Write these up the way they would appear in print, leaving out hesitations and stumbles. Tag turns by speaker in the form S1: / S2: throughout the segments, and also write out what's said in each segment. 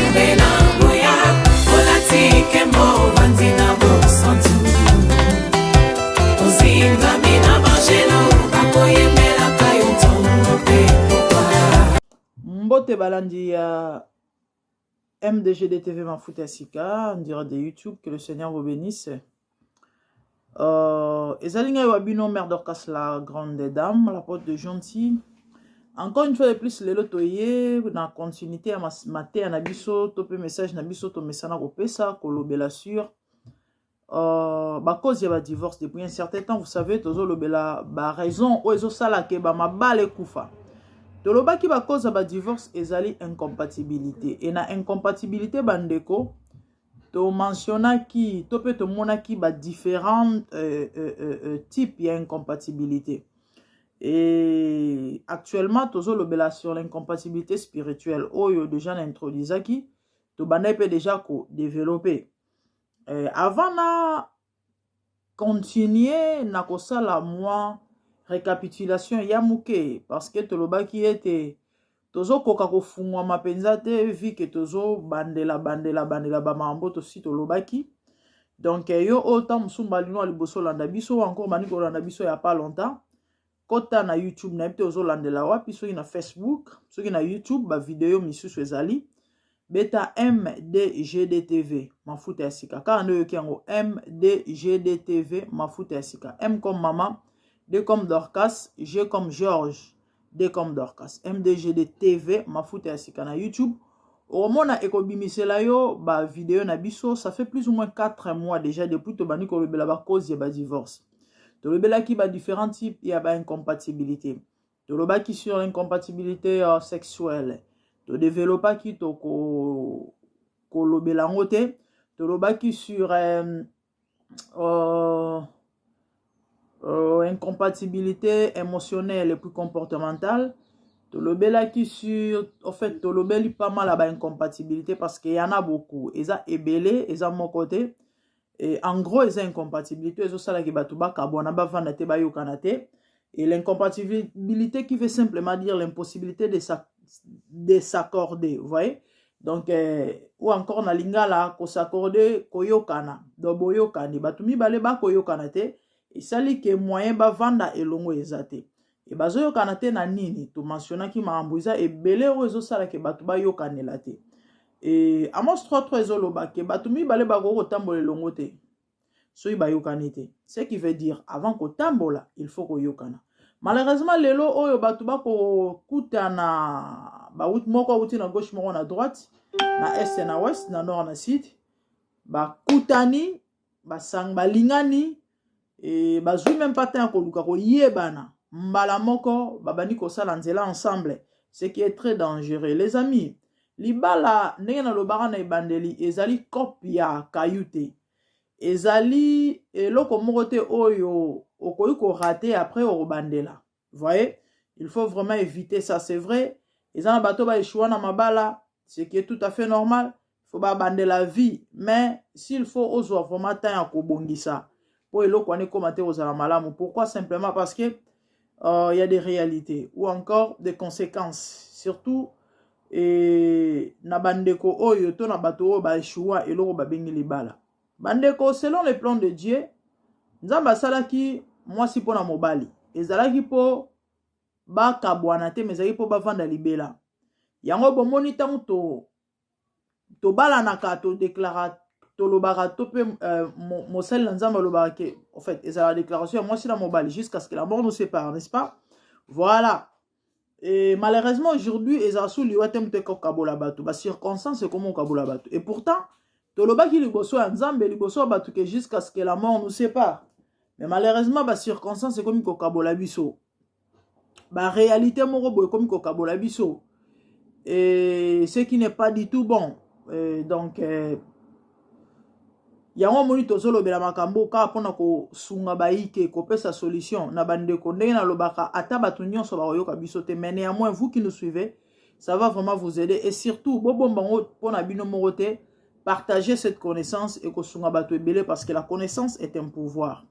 S1: Nzambe na nguya, olati nkembo, ovandi na bosantu, ozingami na banjelu, bakoyembelaka yo ntongo mpe pokwa.
S2: Mbote balandi ya MDGDTV Mafuta ya Sika, en direct de YouTube, que le Seigneur vous bénisse. Ezali ngai wa bino mère Dorcas la grande dame, la porte de gentil. Encore une fois de plus lelo toye na continuité ya mateya na biso to pe message na biso tomesana kopesa kolobela sur bacause ya badivorce depuis un certain temps. Vous savez, tozolobela baraison oyo ezosala ke bamabala ekufa. Tolobaki bacause ya badivorce ezali incompatibilité, e na incompatibilité, bandeko, tomentionnaki to mpe tomonaki badifférents types ya incompatibilité. Et actuellement tozolobela sur l'incompatibilité spirituelle oyo déjà na introduisaki, tobandaki mpe déjà kodévelopper. Avant na continuer na kosala mwa récapitulation ya moke, parce que tolobaki ete tozokoka kofungwama mpenza te vu que tozobandela bandela bandela bamakambo tosi tolobaki. Donc yo oyo ntango mosusu balino ya liboso olanda biso, encore bandi kolanda biso ya pas longtemps, kota na YouTube. Nayebi te ozolandela wapi, soki na Facebook, soki na YouTube, bavideo misusu ezali. Beta MDGDTV Mafuta ya Sika, kaka nde oyoki yango, MDGDTV Mafuta ya Sika. M comme mama, D comme Dorcas, G comme George, D comme Dorcas. MDGDTV Mafuta ya Sika na YouTube, okomona ekobimisela yo bavideo na biso. Ça fait plus ou moins 4 mois déjà depuis tobandi kolobela bacause ya badivorce. Tolobelaki badifférents types ya baincompatibilité. Tolobaki sur l'incompatibilité sexuelle, todéveloppaki, tokolobela yango te. Tolobaki sur incompatibilité émotionnelle et puis comportementale. Tolobelaki sur, en fait, tolobeli pas mal ya baincompatibilité parce que y en a beaucoup, eza ebele, eza moko te. Et en gros eza incompatibilité ezosalaki bato bakabwana, bavanda te, bayokana te. Et l'incompatibilité qui veut simplement dire l'impossibilité de s'accorder, vous voyez. Donc ou encore na lingala, kos'accorder, koyokana. Donc boyokani, bato mibale bakoyokana te, esali ke moyen bavanda elongo eza te. E bazoyokana te na nini? Tomentionnaki makambo eza ebele oyo ezosalaka bato bayokanela te. E Amos 33 ezoloba ke bato mibale bakoki kotambola elongo te soki bayokani te. Ce qui veut dire, avant kotambola, il faut koyokana. Malheureusement lelo oyo bato bakokutana, moko awuti na gauche, moko na droite, na est na ouest, na nord na sud, bakutani, basang, balingani e bazwi même pas temps ya koluka koyebana, mbala moko babandi kosala nzela ensemble, ce qui est très dangereux, les amis. Libala, ndenge nalobaka na ebandeli, ezali cope ya kayu te, ezali eloko moko te oyo okoki korater, après okobandela. Voyez, il faut vraiment éviter ça. C'est vrai, eza na bato baéchouer na mabala, ce qui est tout à fait normal, faut babandela vie. Mais s'il faut ozwa vraiment temps ya kobongisa mpo eloko wana ekóma te kozala malamu. Pourquoi? Simplement parce que y a des réalités ou encore des conséquences, surtout e, na bandeko oyo to na bato oyo baéchouer eloko babengi libala. Bandeko, selon le plan de Dieu, Nzambe asalaki mwasi mpo na mobali. Ezalaki mpo bakabwana te, mais ezalaki mpo bavanda libela. Yango bomoni, ntango to tobalanaka, todéclarer, tolobaka to mpe mosali na Nzambe alobaka ke, en fait, ezalaka déclaration ya mwasi na mobali, jusqu'à ce que la mort nous sépare, n'est-ce pas? Voilà. Et malheureusement aujourd'hui ezala su liwa te moto ekokabola bato, bacirconstance ekoma kokabola bato. Et pourtant tolobaki liboso ya Nzambe, liboso ya bato ke jusqu'à ce que la mort nous sépare. Mais malheureusement bacirconstance ekomi kokabola biso, baréalité moko boye ekomi kokabola biso, et ce qui n'est pas du tout bon. Et donc yango omoni tozolobela makambo kaka mpona kosunga bayike, kopesa solution na bandeko. Ndenge nalobaka, ata bato nyonso bakoyoka biso te, mais néanmoins vous qui nous suivez, ça va vraiment vous aider. Et surtout bobomba yango mpona bino moko te, partagez cette connaissance, ekosunga bato ebele, parce que la connaissance est un pouvoir.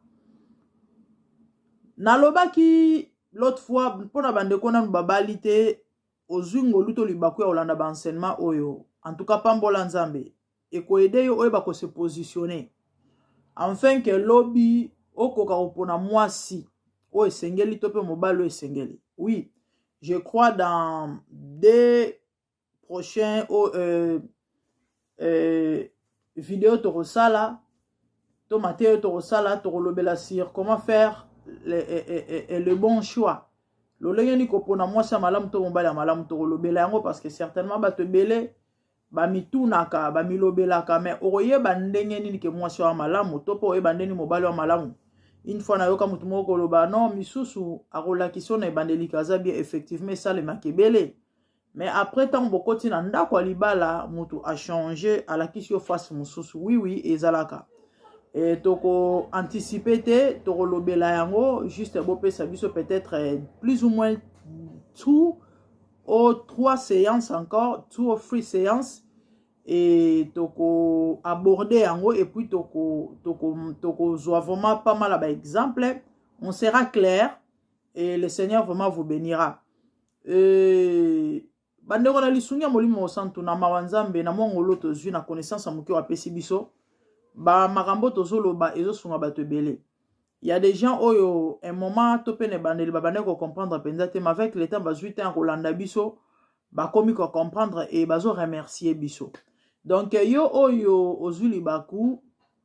S2: Nalobaki l'autre fois mpona bandeko nanu babali te. ozwi ngolu to libaku ya kolanda baenseignement oyo, en tout cas pambola Nzambe, ekoaider yo oyeba kose positionner enfin ke lobi okoka kopona mwasi oyo esengeli to mpe mobali oyo esengeli. Oui, je crois dans deux prochains vidéo tokosala to mateyo tokosala, tokolobela sur comment faire le bon choix, lolenge nini kopona mwasi ya malamu to mobali ya malamu. Tokolobela yango parce que certainement bato ebele bamitunaka, bamilobelaka: mais okoyeba ndenge nini ke mwasi wa malamu to mpe oyeba ndenge mobali wa malamu? Une fois nayoka motu moko koloba: non, misusu akolakisa oyo na ebandelika aza bien. Effectivement, esalemaka ebele, mais après, ntango bokoti na ndako ya libala, motu achanger, alakisi yo face mosusu. Oui, ezalaka. Toko anticiper te, tokolobela yango. Juste bopesa biso peut-être plus ou moins two ou trois séances, encore two or three séances, et toko aborder yango et puis toko toko tokozwa vraiment pas mal ya baexemple. On sera clair et le Seigneur vraiment vous bénira. Bandeko, na lisungi ya Molimo Mosantu, na mawa Nzambe, na mwa ngolo tozwi na connaissance ya moke oyo apesi biso, bamakambo tozoloba ezosunga bato ebele. Ya des gens oyo un moment to mpe na ebandeli babandaki kocomprendre mpenza te, mais avec le temps bazwi te ya kolanda biso, bakomi kocomprendre e bazoremercier biso. Donc yo oyo ozwi libaku,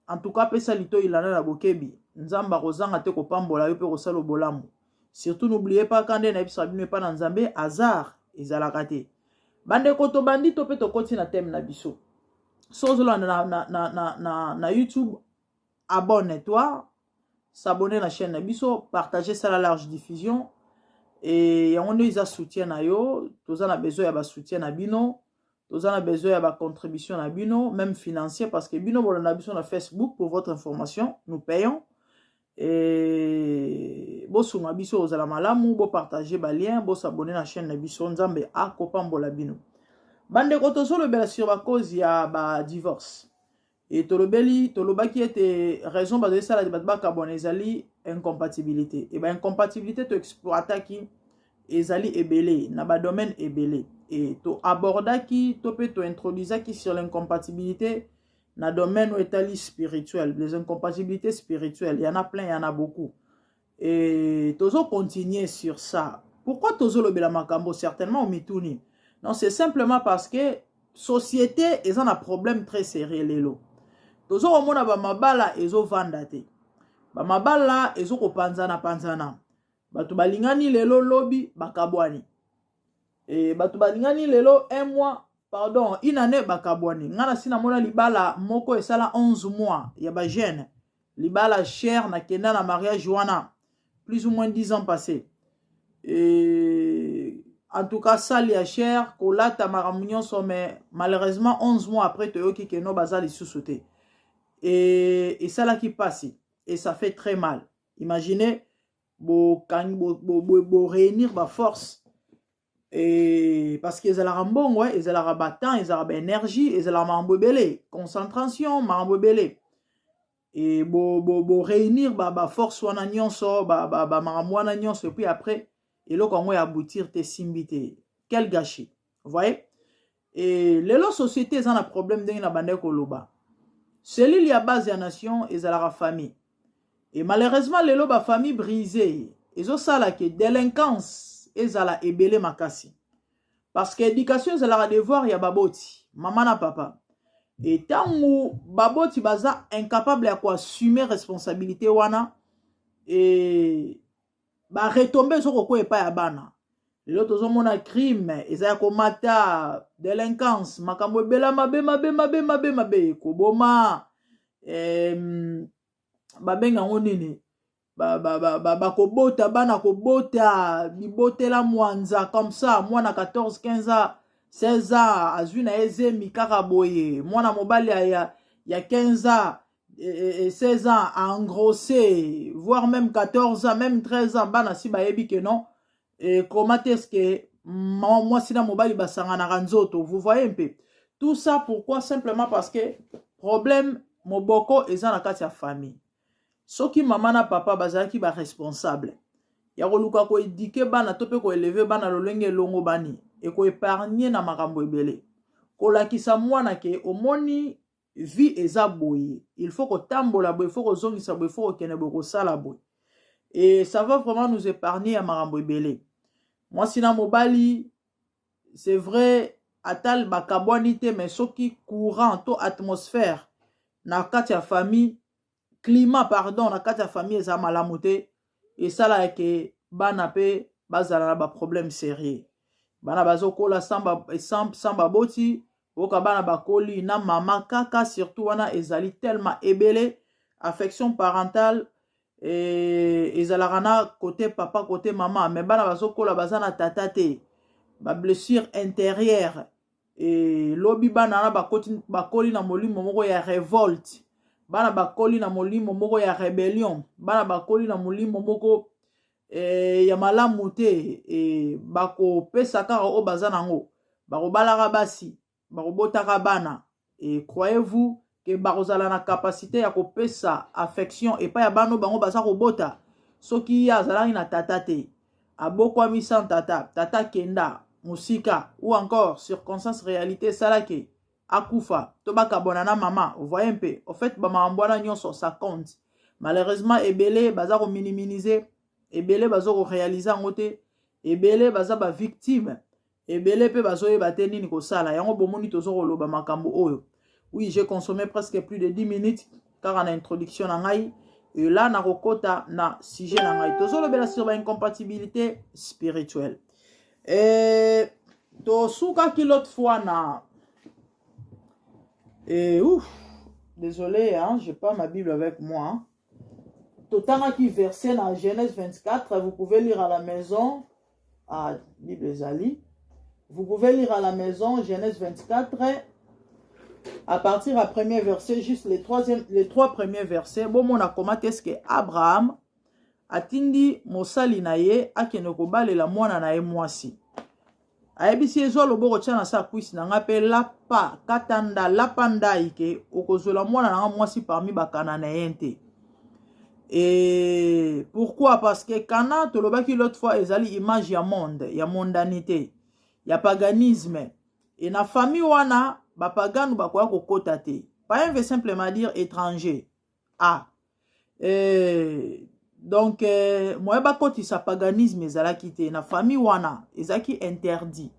S2: en tout cas pesa litoi, landa na bokebi. Nzambe akozanga te kopambola yo mpe kosala bolamu. Surtout, n'oubliez pas ka nde nayebisaka bino, epa na Nzambe hasard ezalaka te. Bandeko, tobandi to mpe tokoti na thème na biso. So ozolanda na YouTube, abonne toi, s'abonner na chaîne na biso, partager, sala large diffusion. E yango nde eza soutien na yo. Toza na besoin ya basoutien na bino, toza na besoin ya bacontribution na bino, même financier, parce que bino bolanda biso na Facebook, pour votre information, nous payons. E bosunga biso, ozala malamu, bopartager balien, bos'abonner na chaîne na biso. Nzambe akopambola bino. Bandeko, tozolobela sur bacause ya badivorce. E tolobeli, tolobaki ete raison bazosala bato bakabwana ezali incompatibilité. E baincompatibilité toexploitaki ezali ebele na badomaine ebele. E toabordaki to mpe tointroduisaki sur l'incompatibilité na domaine oyo etali spirituel, les incompatibilités spirituelles. Il y en a plein, il y en a beaucoup, et tozocontinue sur ça. Pourquoi tozolobela makambo? Certainement omituni. Non, c'est simplement parce que société eza na problème très sérieux. Lelo tozokomona bamabala ezovanda te, bamabala ezokopanzana-panzana. Bato balingani lelo, lobi bakabwani. Bato balingani lelo, un mois, pardon, une année, bakabwani. Ngai na si namona libala moko esala 11 mois ya bajeune, libala cher. Nakenda na mariage wana plus ou moins 10 ans passé. En tout cas, salle ya cher, kolata, makambo nyonso, mais malheureusement 11 mois après, toyoki ke non, baza lisusu te. E esalaki mpasi et ça fait très mal. Imaginez, boréunir bo, bo, bo baforce, e parce que ezalaka mbongo, ezalaka batemps, ezalaka baénergie, ezalaka makambo ebele, concentration, makambo ebele. E boréunir bo, bo baforce wana nyonso, bamakambo wana nyonso, et puis après eloko yango ya aboutir te, esimbi te. Quel gâchis, voyez? E lelo société eza na problème. Ndenge na bandaki koloba, cellule ya base ya nation ezalaka famille. E malheureusement lelo bafamille brisé ezosala ke délinquance ezala ebele makasi, parce que éducation ezalaka devoir ya baboti, mama na papa. E ntango baboti baza incapable ya koassumer responsabilité wana, e baretombées ezokokwea epai ya bana. Lelo tozomona crime eza ya komata, délinquance, makambo ebele mabe mabe mabe mabe mabe, koboma, babenga yango nini, bakobota bana, kobota bibotela mwanza comme ça. Mwana 14, 15 ans, 16 ans azwi na ye zemi kaka boye. Mwana mobali ya 15 ans et 16 ans engrossé, voire même 14 ans, même 13 ans. Bana si bayebi ke non, et comment est-ce que mwasi na mobali basanganaka nzoto? Vous voyez mpe tout ça, pourquoi? Simplement parce que problème moboko eza na kati ya famille. Soki mama na papa bazalaki baresponsable ya koluka koéduquer bana to mpe koélever bana lolenge elongo bani, Ekoépargner na makambo ebele. Kolakisa mwana ke omoni, vie eza boye, il faut kotambola boye, il faut kozongisa boye, il faut kokende boye, kosala boye, et ça va vraiment nous épargner ya makambo ebele. Mwasi na mobali, c'est vrai, ata bakabwani te, mais soki courant to atmosphère na kati ya famille, climat, pardon, na kati ya famille eza malamu te, esalaka ke bana mpe bazala na baproblème sérieux. Bana bazokola sans baboti, oyoka bana bakoli na mama kaka. Surtout wana ezali tellement ebele. Affection parentale ezalaka na côté papa, côté mama, mais bana bazokola baza na tata te, bablessure intérieure. Lobi bana wana bakoli na molimo moko ya révolte, bana bakoli na molimo moko ya rébellion, bana bakoli na molimo moko ya malamu te. Bakopesa kaka oyo baza nango, bakobalaka basi, bakobotaka bana, et croyez-vous ke bakozala na capacité ya kopesa affection epai ya bana bango baza kobota? Soki ye azalaki na tata te, abokwami sans tata, tata kenda mosika, ou encore circonstance, réalité esalaki akufa to bakabwana na mama, voyez mpe, au fait, bamakambo wana nyonso, ça compte. Malheureusement, ebele baza kominimiser, ebele baza koréaliser yango te, ebele baza bavictime, ebele mpe bazoyeba te nini kosala. Yango bomoni toza koloba makambo oyo. Oui, j'ai consommé presque plus de 10 minutes kaka na introduction na ngai, et là nakokota na sujet na ngai. Tozolobela sur baincompatibilité spirituelle. Et tosukaki l'autre fois na et ouf, désolé, hein, j'ai pas ma Bible avec moi. Totangaki verset na Genèse 24. Vous pouvez lire à la maison. Ah, Bible ezali, vous pouvez lire à la maison Genèse 24 à partir à premier verset, juste les trois premiers versets. Bomona comment est-ce que Abraham atindi mosali na ye akende kobalela mwana na ye mwasi. Ayebisi ye: "Zwa loboko, tia na sa cuisse na nga, mpe lapa, katanda, lapa ndai ke okozwela mwana na nga mwasi parmi Bakananéen te." Et pourquoi? Parce que Canaan, tolobaki l'autre fois, ezali image ya monde, ya mondanité, ya paganisme. E na famille wana, bapaganu bakoya kokota te. Païen veut simplement dire étranger. Ah, donc moye bakotisa paganisme ezalaki te na famille wana, ezalaki interdit,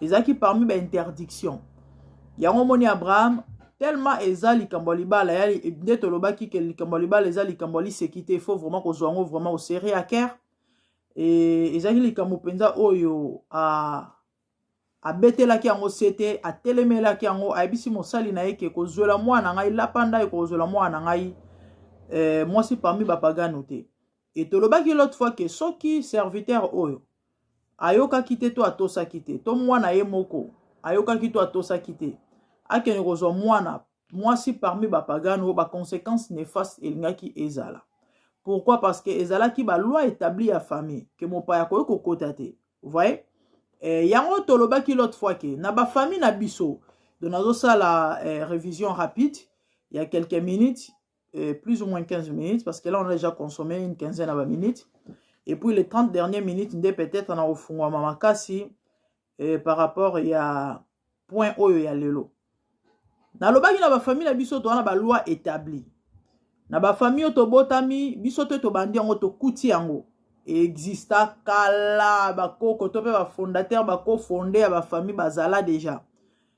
S2: ezalaki parmi bainterdiction. Yango omoni Abraham, tellement eza likambo ya libala ya nde tolobaki ke likambo ya libala eza likambo ya liseki te, il faut vraiment kozwa yango vraiment au sérieux, à cœur. E ezalaki likambo mpenza oyo abetelaki yango se te, atelemelaki yango. Ayebisi mosali na ye ke kozwela mwana ngai, lapa ndai, kozwela mwana na ngai mwasi parmi bapagano te. E tolobaki l'autre fois ke soki serviteur oyo ayokaki te to atosaki te, to mwana ye moko ayokaki to atosaki te, akende kozwa mwana mwasi parmi bapagano oyo, baconséquence néfaste elingaki ezala. Pourquoi? Parce que ezalaki baloi établi ya famille ke mopaya akoki kokota te. Voyez, yango tolobaki l'autre fois ke na bafamille na biso, donc nazosala révision rapide il y a quelques minutes, plus ou moins 15 minutes, parce que là on a déjà consommé une quinzaine de minutes, et puis les 30 dernières minutes nde peut-être na kofungwama makasi par rapport ya point oyo ya lelo. Nalobaki na bafamille na biso, toza na baloi établi na bafamille oyo tobotami biso te, tobandi yango, tokuti yango exista kala. Bakoko to mpe bafondateur, bakofonde ya bafamille bazala déjà,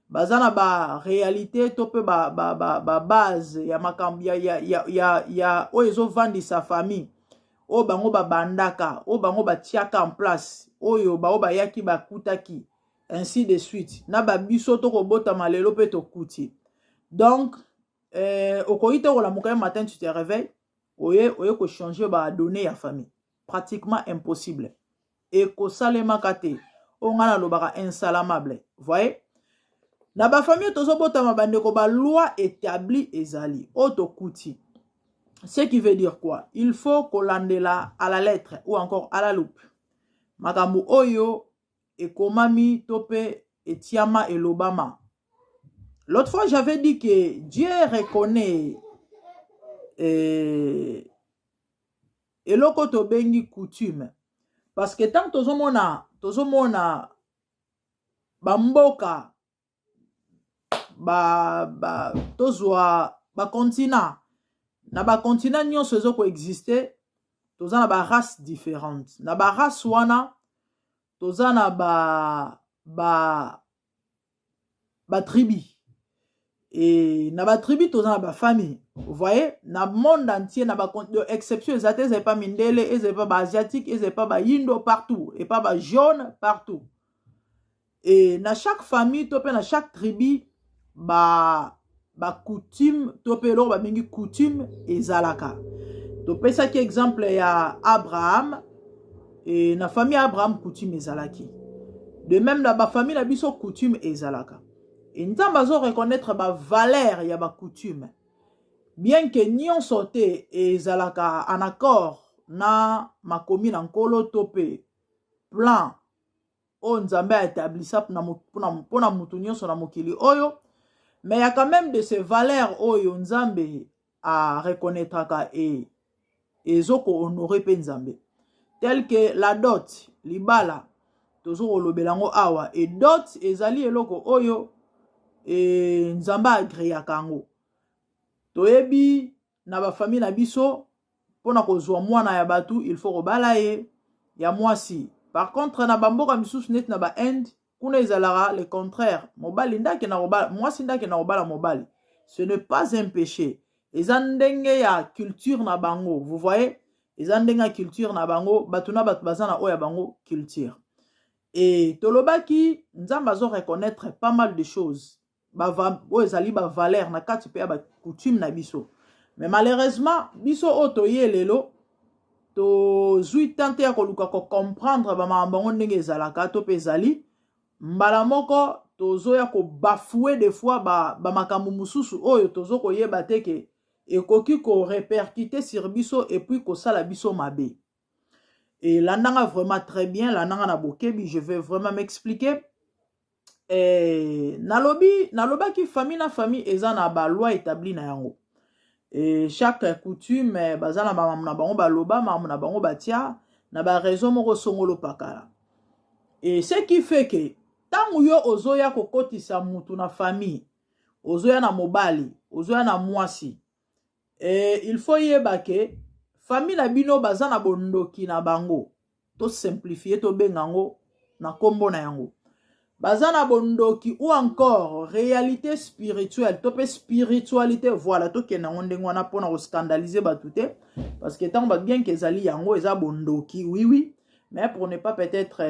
S2: baza na baréalité to mpe babase ba ya makambo ya oyo ezovandisa famille, oyo bango babandaka, oyo bango batiaka en place, oyo bao bayaki bakutaki, ainsi de suite, na babiso tokobotama lelo mpe tokuti. Donc okoki te kolamuka ye matin, tu te réveilles, oye kochanger badonnées ya famille. Pratiquement impossible, ekosalemaka te. Oyo ngai nalobaka, insalamable. Voyez, na bafamille tozobotama, bandeko, baloi établi ezali oyo tokuti. Ce qui veut dire quoi? Il faut kolandela à la lettre ou encore à la loupe makambo oyo ekomami to mpe etiama, elobama. L'autre fois, j'avais dit que Dieu reconnaît eloko tobengi coutume, parce que tant tozomona Bamboka ba, ba, tozwa bacontinent, na bacontinent nyonso eza koexiste, toza na barace différente. Na barace wana toza na ba tribu e na batribu toza na bafamille. Vous voyez, na monde entier, na ba exception eza te. Ezali pa mindele, ezali pa baasiatique, ezali pa bayindo partout, epa bajaune partout. E na chaque famille to mpe na chaque tribu, ba coutume to mpe eloko babengi coutume ezalaka. Topesaki exemple ya Abraham. E na famille ya Abraham, coutume ezalaki. De même na bafamille na biso, coutume ezalaka. E Nzambe azoreconnaître bavaleur ya bacoutume, bien que nyonso te ezalaka en accord na makomi na Nkolo to mpe plan oyo Nzambe aétablisa mpona mutu nyonso na mokili oyo. Mais ya quand même de ces valeurs oyo Nzambe areconnaîtraka e ezokohonore mpe Nzambe, tel que la dot, libala. Tozokolobela yango awa. E dot ezali eloko oyo e Nzambe agréaka yango. Toyebi na bafamille na biso, mpona kozwa mwana ya bato, il faut kobala ye ya mwasi. Par contre, na bamboka misusu neti na baInde kuna, ezalaka le contraire: mobali nde akenda kobala mwasi, nde akenda kobala mobali. Ce n'est pas un péché, eza ndenge ya culture na bango. Vous voyez, eza ndenge ya culture na bango. Bato na bato baza na oyo ya bango culture. E tolobaki Nzambe azo reconnaître pas mal de choses oyo ezali bavaleur na kati mpe ya bacoutume na biso. Mais malheureusement, biso oyo toye lelo, tozwi temps te ya koluka kocomprendre bamakambo yango ndenge ezalaka to mpe ezali. Mbala moko tozoya kobafouer des fois bamakambo ba mosusu oyo tozo koyeba te ke ekoki korépercuter sur biso et puis kosala biso mabe. E landanga vraiment très bien, landanga na bokebi, je vais vraiment m'expliquer. Nalobi, nalobaki famille na famille eza na baloi établi na yango. E chaque coutume baza na bamakambo na bango, baloba makambo na bango, batia na baraison moko songolo pakala. E ce qui fait que ntango yo ozoya kokotisa mutu na famille, ozoya na mobali, ozoya na mwasi, il faut yeba ke famille na bino baza na bondoki na bango. Tosimplifie, tobenga yango na nkombo na yango, baza na bondoki ou encore réalité spirituelle to mpe spiritualité. Voilà, tokende yango ndenge wana mpona koscandaliser bato te, parce que ntango bien ke ezali yango, eza bondoki, oui, mais pour ne pas peut-être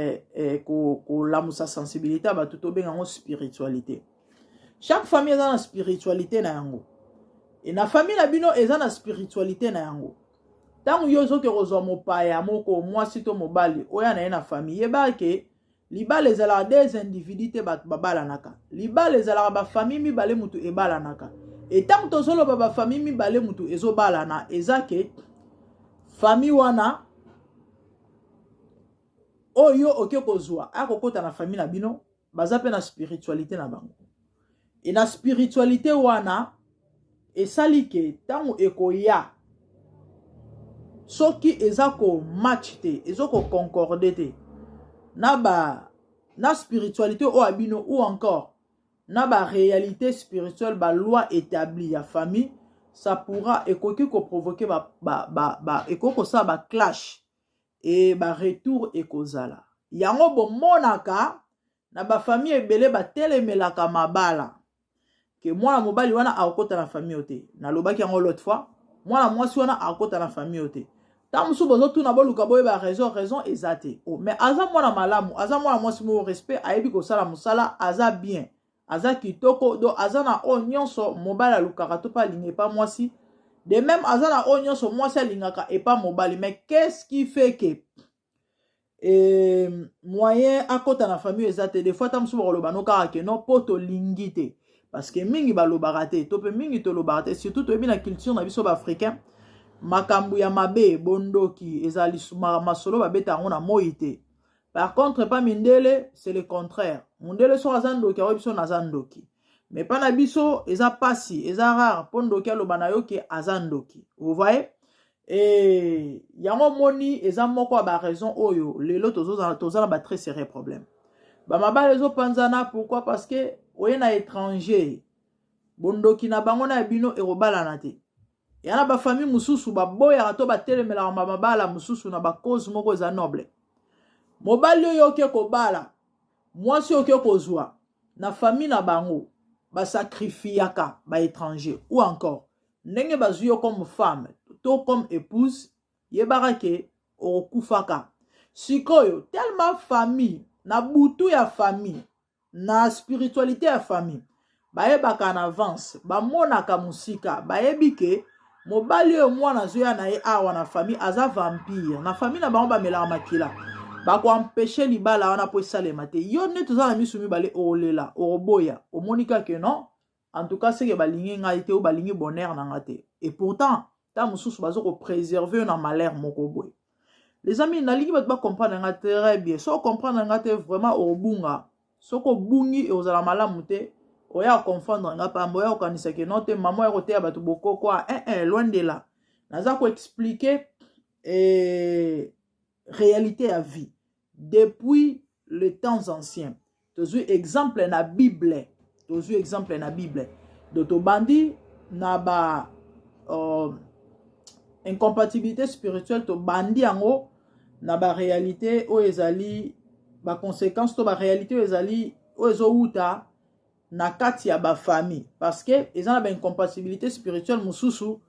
S2: kolamusa sensibilité ya bato, tobenga yango spiritualité. Chaque famille eza na spiritualité na yango. E na famille na bino eza na spiritualité na yango. Ntango yo ozoke kozwa mopaya moko, mwasi to mobali, oya na ye na famille, yeba ke libala ezalaka des individus te bato babalanaka. Libala ezalaka bafamille mibale mutu ebalanaka. E ntango tozoloba bafamille mibale mutu ezobalana, eza ke famille wana oyo oke kozwa akokɔta na famille na bino, baza mpe na spiritualité na bango. E na spiritualité wana esali ke ntango ekoya, soki eza komatch te, eza koconcorde te na ba na spiritualité oyo ya bino ou encore na baréalité spirituelle, baloi établie ya famille, ça pourra, ekoki koprovoquer ba, ba, ba, ba, ekoki kosala baclash e baretour ekozala. Yango bomonaka na bafamille ebele batelemelaka mabala ke mwana mobali wana akokɔta na famille oyo te. Nalobaki yango l'autre fois, mwana mwasi wana akokɔta na famille oyo te. Ntango mosusu bozotuna, boluka boyeba raison. Raison eza te. Oh, mais aza mwana malamu, aza mwana mwasi moko respect, ayebi kosala mosala, aza bien, aza kitoko, donc aza na oyo nyonso mobali alukaka to mpe alinga epa mwasi. De même, aza na oyo nyonso mwasi alingaka epa mobali. Mais qu'est-ce qui fait que moyen akɔta na famille eza te? Des fois ta mosusu bakoloba no kaka ke non, mpo tolingi te, parce que mingi balobaka te to mpe mingi tolobaka te. Surtout toyebi na culture na biso baafricain, makambo ya mabe, bondoki ezali masolo babeta yango na moi te. Par contre, epa mindele, c'est le contraire. Mundele soki aza ndoki, akoyebi biso naza ndoki. Mais mpa na biso eza pasi, eza rare mpo ndoki aloba na yo ke aza ndoki. Vous voyez, e yango moni eza moko ya baraison oyo lelo toza na batrès sérieux problème. Bamabala ezopanzana, pourquoi? Parce que oye na étranger, bondoki na bango na ya bino ekobalana te. Ya na bafamille mosusu baboyaka to batelemelaka bamabala mosusu na bacause moko eza noble. Mobali oyo oke kobala, mwasi oyo oke kozwa, na famille na bango basacrifiaka baétranger, ou encore ndenge bazwi yo comme femme to comme épouse, yebaka ke okokufaka. Sikoyo, tellement famille na butu ya famille, na spiritualité ya famille, bayebaka na avance, bamonaka mosika, bayebi ke mobali oyo mwana azoya na ye awa na famille aza vampire. Na famille na bango bamelaka makila, bakoempêcher libala wana mpo esalema te. Yo nde toza na miso mibale, okolela, okoboya, omoni kaka non, en tout cas seke balingi ngai te, oyo balingi bonheur na nga te. Et pourtant ta mosusu baza kopréserver yo na malheur moko boye. Les amis, nalingi bato bacomprendre nga très bien. So ocomprendre nga te, vraiment okobunga. Soki obungi, ekozala malamu te. Oya confondre nga pamba, oya kokanisa ke non te, mama oya koteya bato bokoko. Eh, eh, loin de là. Naza koexpliquer réalité ya vie depuis le temps ancien. Tozwi exemple na Bible, tozwi exemple na Bible. Donc tobandi na ba incompatibilité spirituelle, tobandi yango na baréalité oyo ezali baconséquence to baréalité oyo ezali, oyo ezowuta na kati ya bafamille, parce que eza na baincompatibilité spirituelle mosusu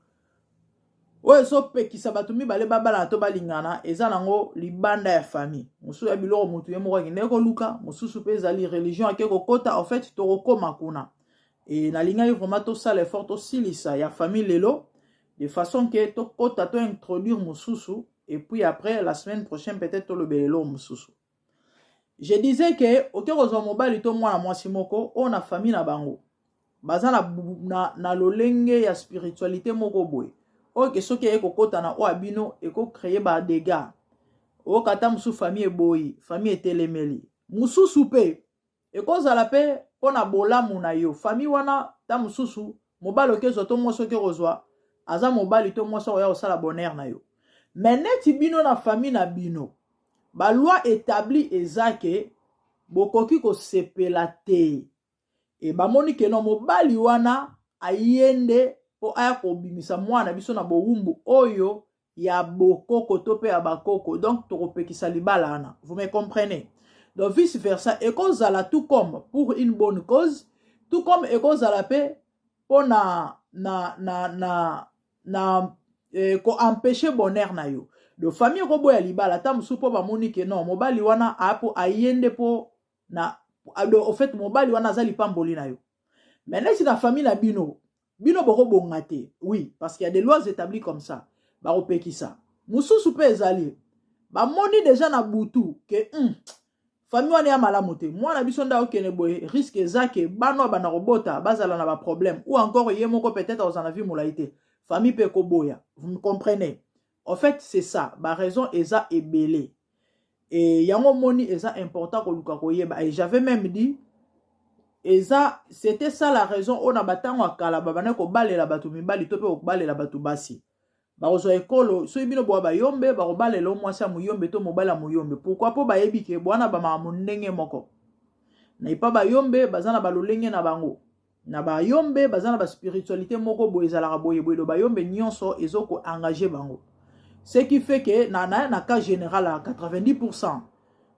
S2: oyo ezopekisa bato mibale babalana to balingana. Eza nango libanda ya famille. Mosusu ya biloko motu ye moko akendeki koluka, mosusu mpe ezali religion ake kokota. En fait, tokokóma kuna. E nalingaki vraiment tosala effort, tosilisa ya famille lelo, de façon ke tokɔta, tointroduire mosusu, et puis après, la semaine prochaine peut-être, tolobela eloko mosusu. Je disais ke oke kozwa mobali to mwana mwasi moko oyo na famille na bango baza na lolenge ya spiritualité moko boye, oyo ke soki eye kokɔta na oyo ya bino, ekocréer badégâts. Oyoka ata mosusu famille eboyi, famille etelemeli. Mosusu mpe ekozala mpe mpo na bolamu na yo. Famille wana, ta mosusu mobali okezwa to mwasi oke kozwa aza mobali to mwasi oya kosala bonheur na yo, mais neti bino na famille na bino, baloi établi eza ke bokoki kosepela te. E bamoni ke no, mobali wana aye nde mpo aya kobimisa mwana biso na bowumbu oyo ya bokoko to mpe ya bakoko, donc tokopekisa libala wana. Vous me comprenez? Donc vice versa ekozala, tout comme pour une bonne cause, tout comme ekozala mpe mpo na koempêcher bonheur na yo. Donc famille ekoboya libala ata mosusu mpo bamoni ke non, mobali wana apo aye nde mpo na, au fait, mobali wana aza lipamboli na yo, mais neti na famille na bino, bino bokobonga te. Oui, parce qu'il y a des lois établies comme ça, bakopekisa. Mosusu mpe ezali bamoni déjà na butu ke famille wana ya malamu te, mwana biso nde akokende boye, risque eza ke bana oyo banda kobota bazala na baproblème, ou encore ye moko peut-être akozala na vie molai te. Famille mpe ekoboya. Vous me comprenez? En fait, c'est ça, baraison eza ebele. E yango moni eza important koluka koyeba. Et j'avais même dit, eza, c'était ça la raison oyo na batango ya kala babandaki kobalela bato mibali to mpe kobalela bato basi. Bakozwa ekolo, soki bino boya bayombe, bakobalela mwasi ya moyombe to mobali ya moyombe. Pourquoi? Mpo bayebi ke bwana bamakambo ndenge moko na epa bayombe, baza na balolenge na bango. Na bayombe baza na baspiritualité moko boye, ezalaka boye boye. Do bayombe nyonso ezokoengager bango, ce qui fait que na cas général à 90,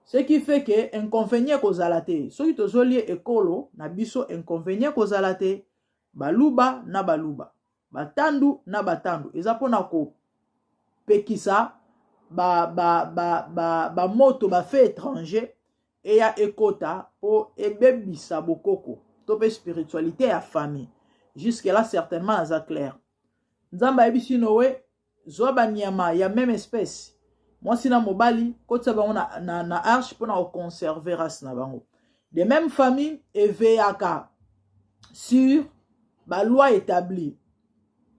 S2: ce qui fait que inconvénient kozala te. Soki tozolie ekolo na biso, inconvénient kozala te. Baluba na baluba, batandu na batandu, eza mpona kopekisa bamoto ba, ba, ba, bafeu étranger eya ekota mpo ebebisa bokoko to mpe spiritualité ya famille. Jusque là, certainement naza clair. Nzambe ayebisi Noe: zwa banyama ya même espèce, mwasi na mobali, kotisa bango na arche mpona koconserver race na bango. De même, famille eveyaka sur baloi établie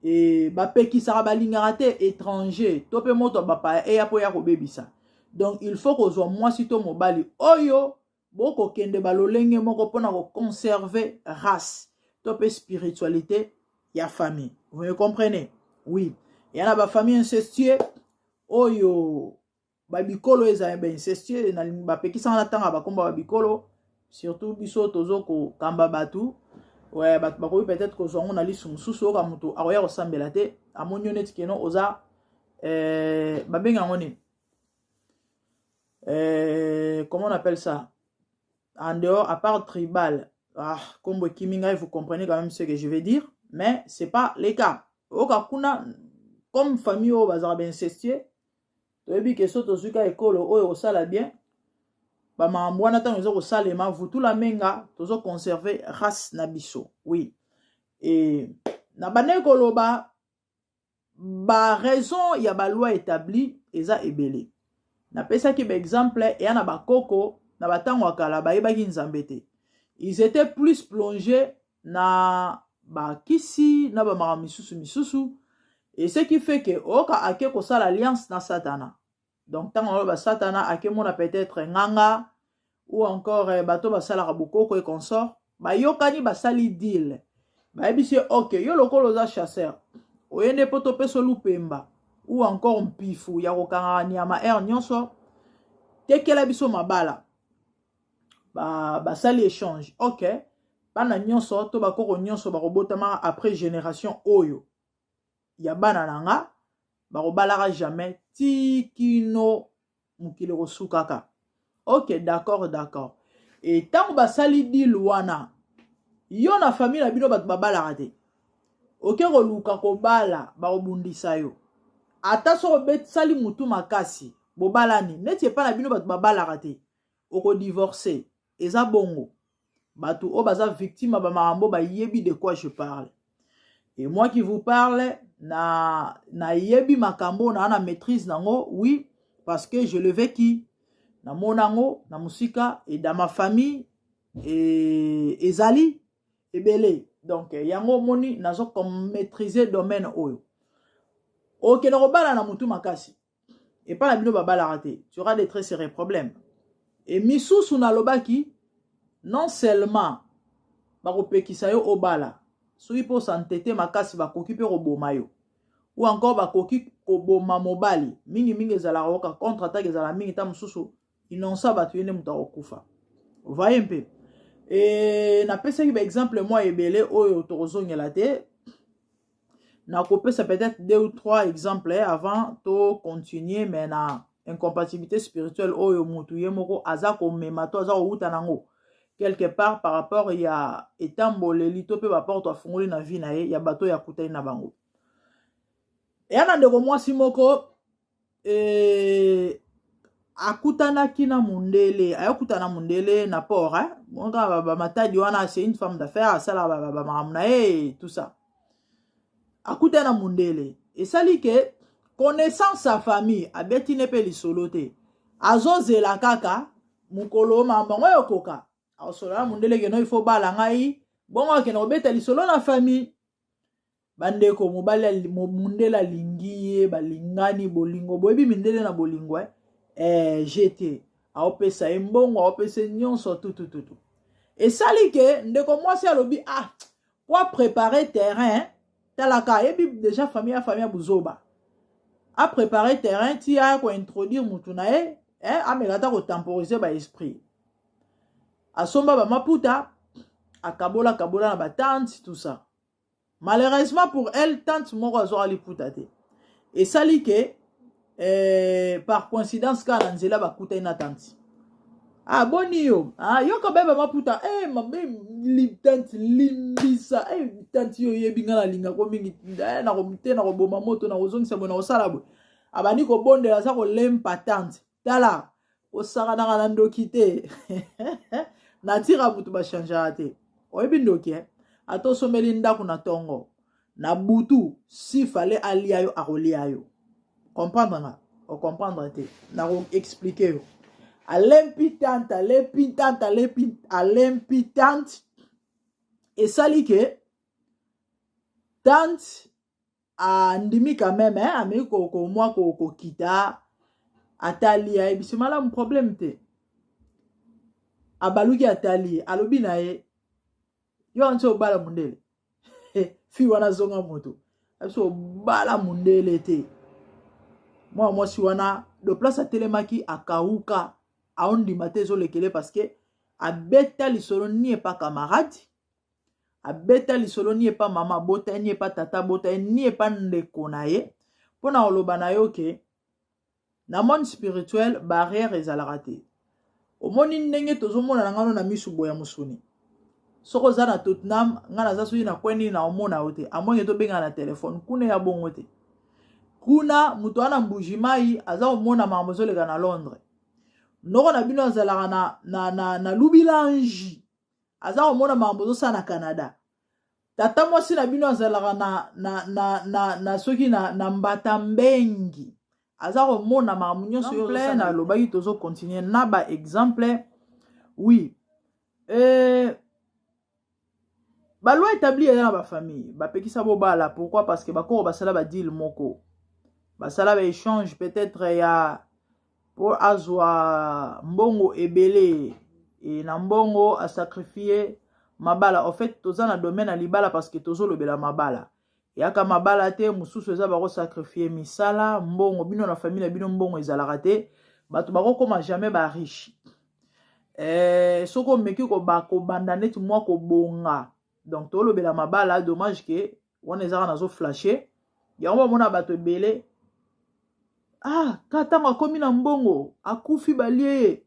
S2: e bapekisaka, balingaka te étranger to mpe moto ya bapaya eya mpo ya kobebisa. Donc il faut kozwa mwasi to mobali oyo bokokende balolenge moko mpona koconserver race to mpe spiritualité ya famille. Vous me comprenez? Oui, ya na bafamille incestueux oyo, babikolo ezala baincestueux, bapekisanga na ntango ya bakomba babikolo. Surtout biso tozo kokamba bato, ouais, bato bakoki peut-être kozwa yango na lisu mosusu. Oyoka moto akoya kosambela te, amoni yo neti keno oza babenga yango nini, comment on appelle ça en dehors, à part tribal? Ah, kombo ekimi ngai. Vous comprenez quand même ce que je veux dire, mais c'est pas le cas. Oyoka kuna comme famille oyo bazalaka baincestueux. Toyebi ke so tozwi ka ekolo oyo kosala bien bamakambo wana, ntango eza kosalema vutula menga, tozoconserve race na biso. Oui, e na bandaki koloba baraison ya baloi établi eza ebele. Napesaki baexemple eya na bakoko na batango ya kala, bayebaki Nzambe te, ils étaient plus plongés na bakisi na bamakambo misusu misusu, et ce qui fait que oyoka ake kosala alliance na Satana. Donc ntango aloba Satana, akemona peut-être nganga ou encore bato basalaka bokoko et consort, bayokani, basali deal, bayebisi ye: "Ok, yo lokola oza chasseur, oye nde mpo topesa lupemba ou encore mpifu ya kokangaka nyama aire nyonso, tekela biso mabala." Basali échange. Ok, bana nyonso to bakoko nyonso bakobotamaka après génération oyo ya bana na nga bakobalaka jamais ti kino mokili kosukaka. Ok, d'accord. E ntango basali deal wana, yo na famille na bino bato babalaka te, oke koluka kobala, bakobundisa yo. Ata soki obesali mutu makasi, bobalani neti epai na bino bato babalaka te, okodivorce. Eza bongo. Bato oyo baza victime ya bamakambo bayebi de quoi je parle. Et moi qui vous parle, na nayebi makambo na na maîtrise nango, oui, parce que je le vécu, namona yango na mosika et dans ma famille e, ezali ebele. Donc yango omoni nazo maîtriser domaine oyo. Okende kobala na motu makasi epai na bino babalaka te, tu auras des très sérieux problèmes. E misusu nalobaki, non seulement bakopekisa yo obala, soki mpo osantete makasi, bakoki mpe koboma yo ou encore bakoki koboma mobali. Mingimingi ezalaka oka contre attaque ezala mingi, ta mosusu inonsa bato, ye nde moto akokufa. Voye mpe e, napesaki baexemple mwa ebele oyo tokozongela te. Nakopesa peut-être deux ou trois exemples avant to continuer. Mais na incompatibilité spirituelle oyo motu ye moko aza komema to aza kowuta nango quelque part par rapport ya etamboleli to mpe baporte afungoli na vie na ye ya bato oyo akutani na bango. Eya na ndeko mwasi moko akutanaki na mundele, ayokutana na mundele na port, eh? Kaka bamatadi wana, c'est une femme d'affaires, asalaka bamakambo na ye, tout ça. Akutani na mundele, esali ke connaissance ya famille abeti ne mpe lisolo te, azozela kaka mokolo makambo yango ekoka, akosolola na mundele keno il faut bala ngai. Bongo akende kobeta lisolo na famille. Bandeko, mobali mundele alingi ye, balingani, bolingo, boyebi mindele na bolingo, eh? Eh, gt aopesa ye mbongo, aopesa ye nyonso tutututu. Esali ke ndeko mwasi alobi: "Ah, po apréparer terrain." Talaka, ayebi déjà famille ya famille ya buzoba. Apréparer terrain ti aya kointroduire mutu na ye, eh, ameka ata kotemporiser baesprit. Asomba bamaputa, akabola kabola na batante, tout ça. Malheureusement pour elle, tante moko azwaka liputa te. Esali ke par coïncidence kaka na nzela bakutani na tante. "Ah, boni yo? Ah, yoka beba maputa." Eh, mabe li, tante limbisa. Eh, tante, yo oyebi nga nalingako mingi. Eh, te nakoboma moto, nakozongisa boye, nakosala boye. Abandi kobondela, aza kolempa tante. Tala, kosakanaka na ndoki te, natira motu bachangeaka te. Oyebi ndoki, eh? Ata osomeli ndako na ntongo, na butu si fale alia yo, akolia yo. Comprendre nga, ocomprendre te, nakoexpliquer yo. Alempi tante, alempi tante, alempi, alempi tante. Esali ke tante andimi quand même, eh, ameki komwa kokita, atali, ayebisi: "Malamu, problème te." Abaluki, atali, alobi na ye: "Yo anti obala mondele?" Fi wana azonga moto abiso obala mondele te. Mwana mwasi wana de place atelemaki, akauka, aondima te, ezolekele parce que Abeta lisolo ni epa camarade, abeta lisolo ni epa mama abota ye, ni epa tata abota ye, ni epa ndeko na ye, mpo na koloba na yo ke na monde spirituel barrière ezalaka te. Omoni ndenge tozomona na ngano na misu boya mosuni. Soki oza na Tottenham, ngai naza soki na kweni na omona yo te, amonge tobengana na telefone kuna ya bongo te. Kuna moto wana Mbuji Mayi aza komona makambo ezoleka na Londres. Noko na bino azalaka na Lubilanji, aza komona makambo ezosala na Canada. Tata mwasi na bino azalaka na soki na Mbata Mbengi, aza komona makambo nyonso oyo ozosala. Nalobaki tozocontinue na ba exemple. Oui, baloi établi eza na bafamille, bapekisa bobala. Pourquoi? Parce que bakoko basala badeal moko, basala baéchange peut-être ya mpo azwa mbongo ebele e na mbongo asacrifie mabala. En fait, toza na domaine ya libala parce que tozolobela mabala. Eyaka mabala te, mosusu eza bakosacrifie misala, mbongo. Bino na famille na bino mbongo ezalaka te, bato bakokóma jamais bariche. Soki omeki kobanda neti mwa kobonga, donc tolobela mabala. Dommage ke wana ezaka nazoflashe yango, bamona bato ebele. Ah, ka ntango akomi na mbongo, akufi, balie ye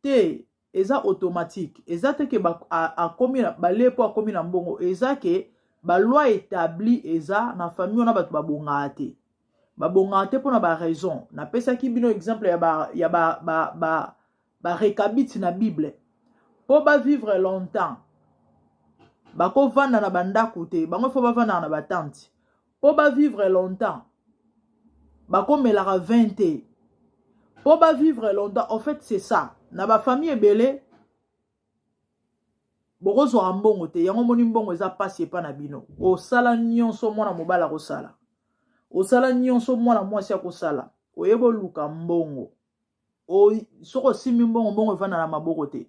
S2: te. Eza automatique, eza te ke akomi balie mpo akomi na mbongo. Eza ke baloi établi eza na famille wana, bato babongaka te, babongaka te mpona baraison. Napesaki bino exemple ya barekabiti ba na Bible. Mpo bavivre longtemps, bakovanda na bandako te, bango fo bavandaka na batente. Mpo bavivre longtemps, bakomelaka vin te mpo bavivre longtemps. En fait, c'est ça. Na bafamille ebele bokozwaka mbongo te. Yango omoni mbongo eza mpasi epa na bino. Osala nyonso mwana mobali akosala, osala nyonso mwana mwasi akosala, oyeba oluka mbongo. Soki osimbi mbongo, mbongo evanda na maboko te.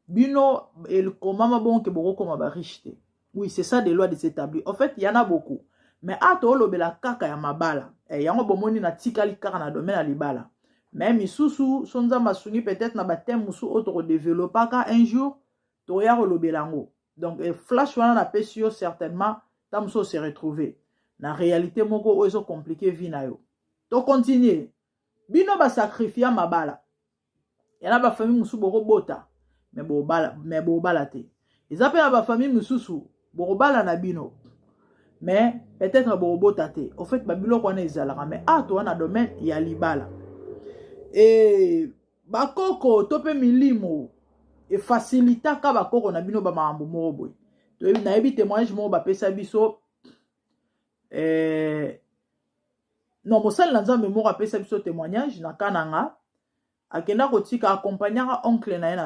S2: Bino ekomama bongo ke bokokoma bariche te. Oui, c'est ça, des lois des établis. En fait, y en a beaucoup, mais a toolobela kaka ya mabala. Yango bomoni natikali kaka na domaine ya libala, mais misusu so Nzambe asungi, peut-être na bathème mosusu oyo tokodéveloppaka un jour, toya kolobela yango. Donc flash wana napesi yo, certainement ta mosusu ose retrouver na réalité moko oyo ezocompliquer vie na yo. Tocontinue. Bino basacrifia mabala ya na bafamille mosusu, bokobota me bobala te. Eza mpe na bafamille mosusu, bokobala na bino mais peut-être bokobota te. Au fait, babiloko wana ezalaka, mais a toza na domaine ya libala. E bakoko to mpe milimo efacilitaka bakoko na bino bamakambo moko boye. Nayebi témoignage moko bapesa biso, non, mosali na Nzambe moko apesa biso témoignage na Kananga. Akenda kotika, akompagnaka oncle na ye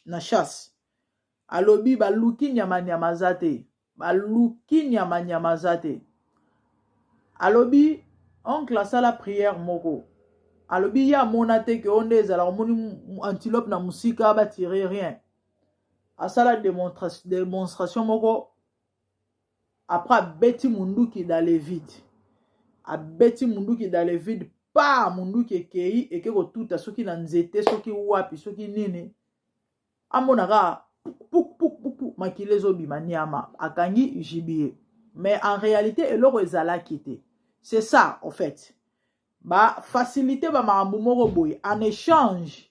S2: na chasse. Alobi baluki nyama-nyama aza te, baluki nyama-nyama aza te. Alobi oncle asala prière moko. Alobi ye amona te ke oyo nde ezalaka, omoni antilope na mosika, batire rien. Asala démonstration moko, après abeti munduki dans le vide, abeti munduki dans le vide pa munduki ekei, eke kotuta soki na nzete, soki wapi, soki nini. Amonaka puk puk puk puk, makili ezobima, nyama akangi gibier, mais en réalité eloko ezalaki te. C'est ça, en fait, bafacilité bamakambo moko boye en échange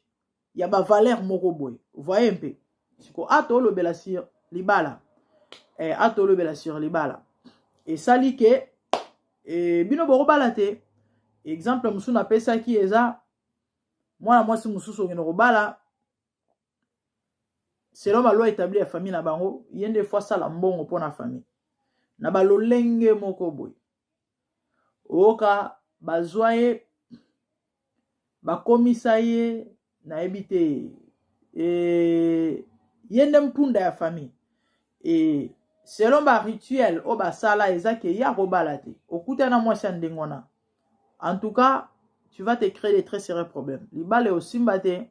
S2: ya bavaleur moko boye. Voye mpe siko a tolobela sur libala. A tolobela sur libala, esali ke bino bokobala te. Exemple mosusu napesaki eza mwana mwasi mosusu okende kobala, selon baloi établi ya famille na bango, ye nde fo asala mbongo mpo na famille na balolenge moko boye. Oyoka bazwa ye, bakomisa ye, nayebi te, ye nde mpunda ya famille. Selon barituel oyo basala, eza ke ye akobala te. Okutana mwasi ya ndenge wana, en tout cas tu vas te créer de très sérieux problèmes. Libala osimba te.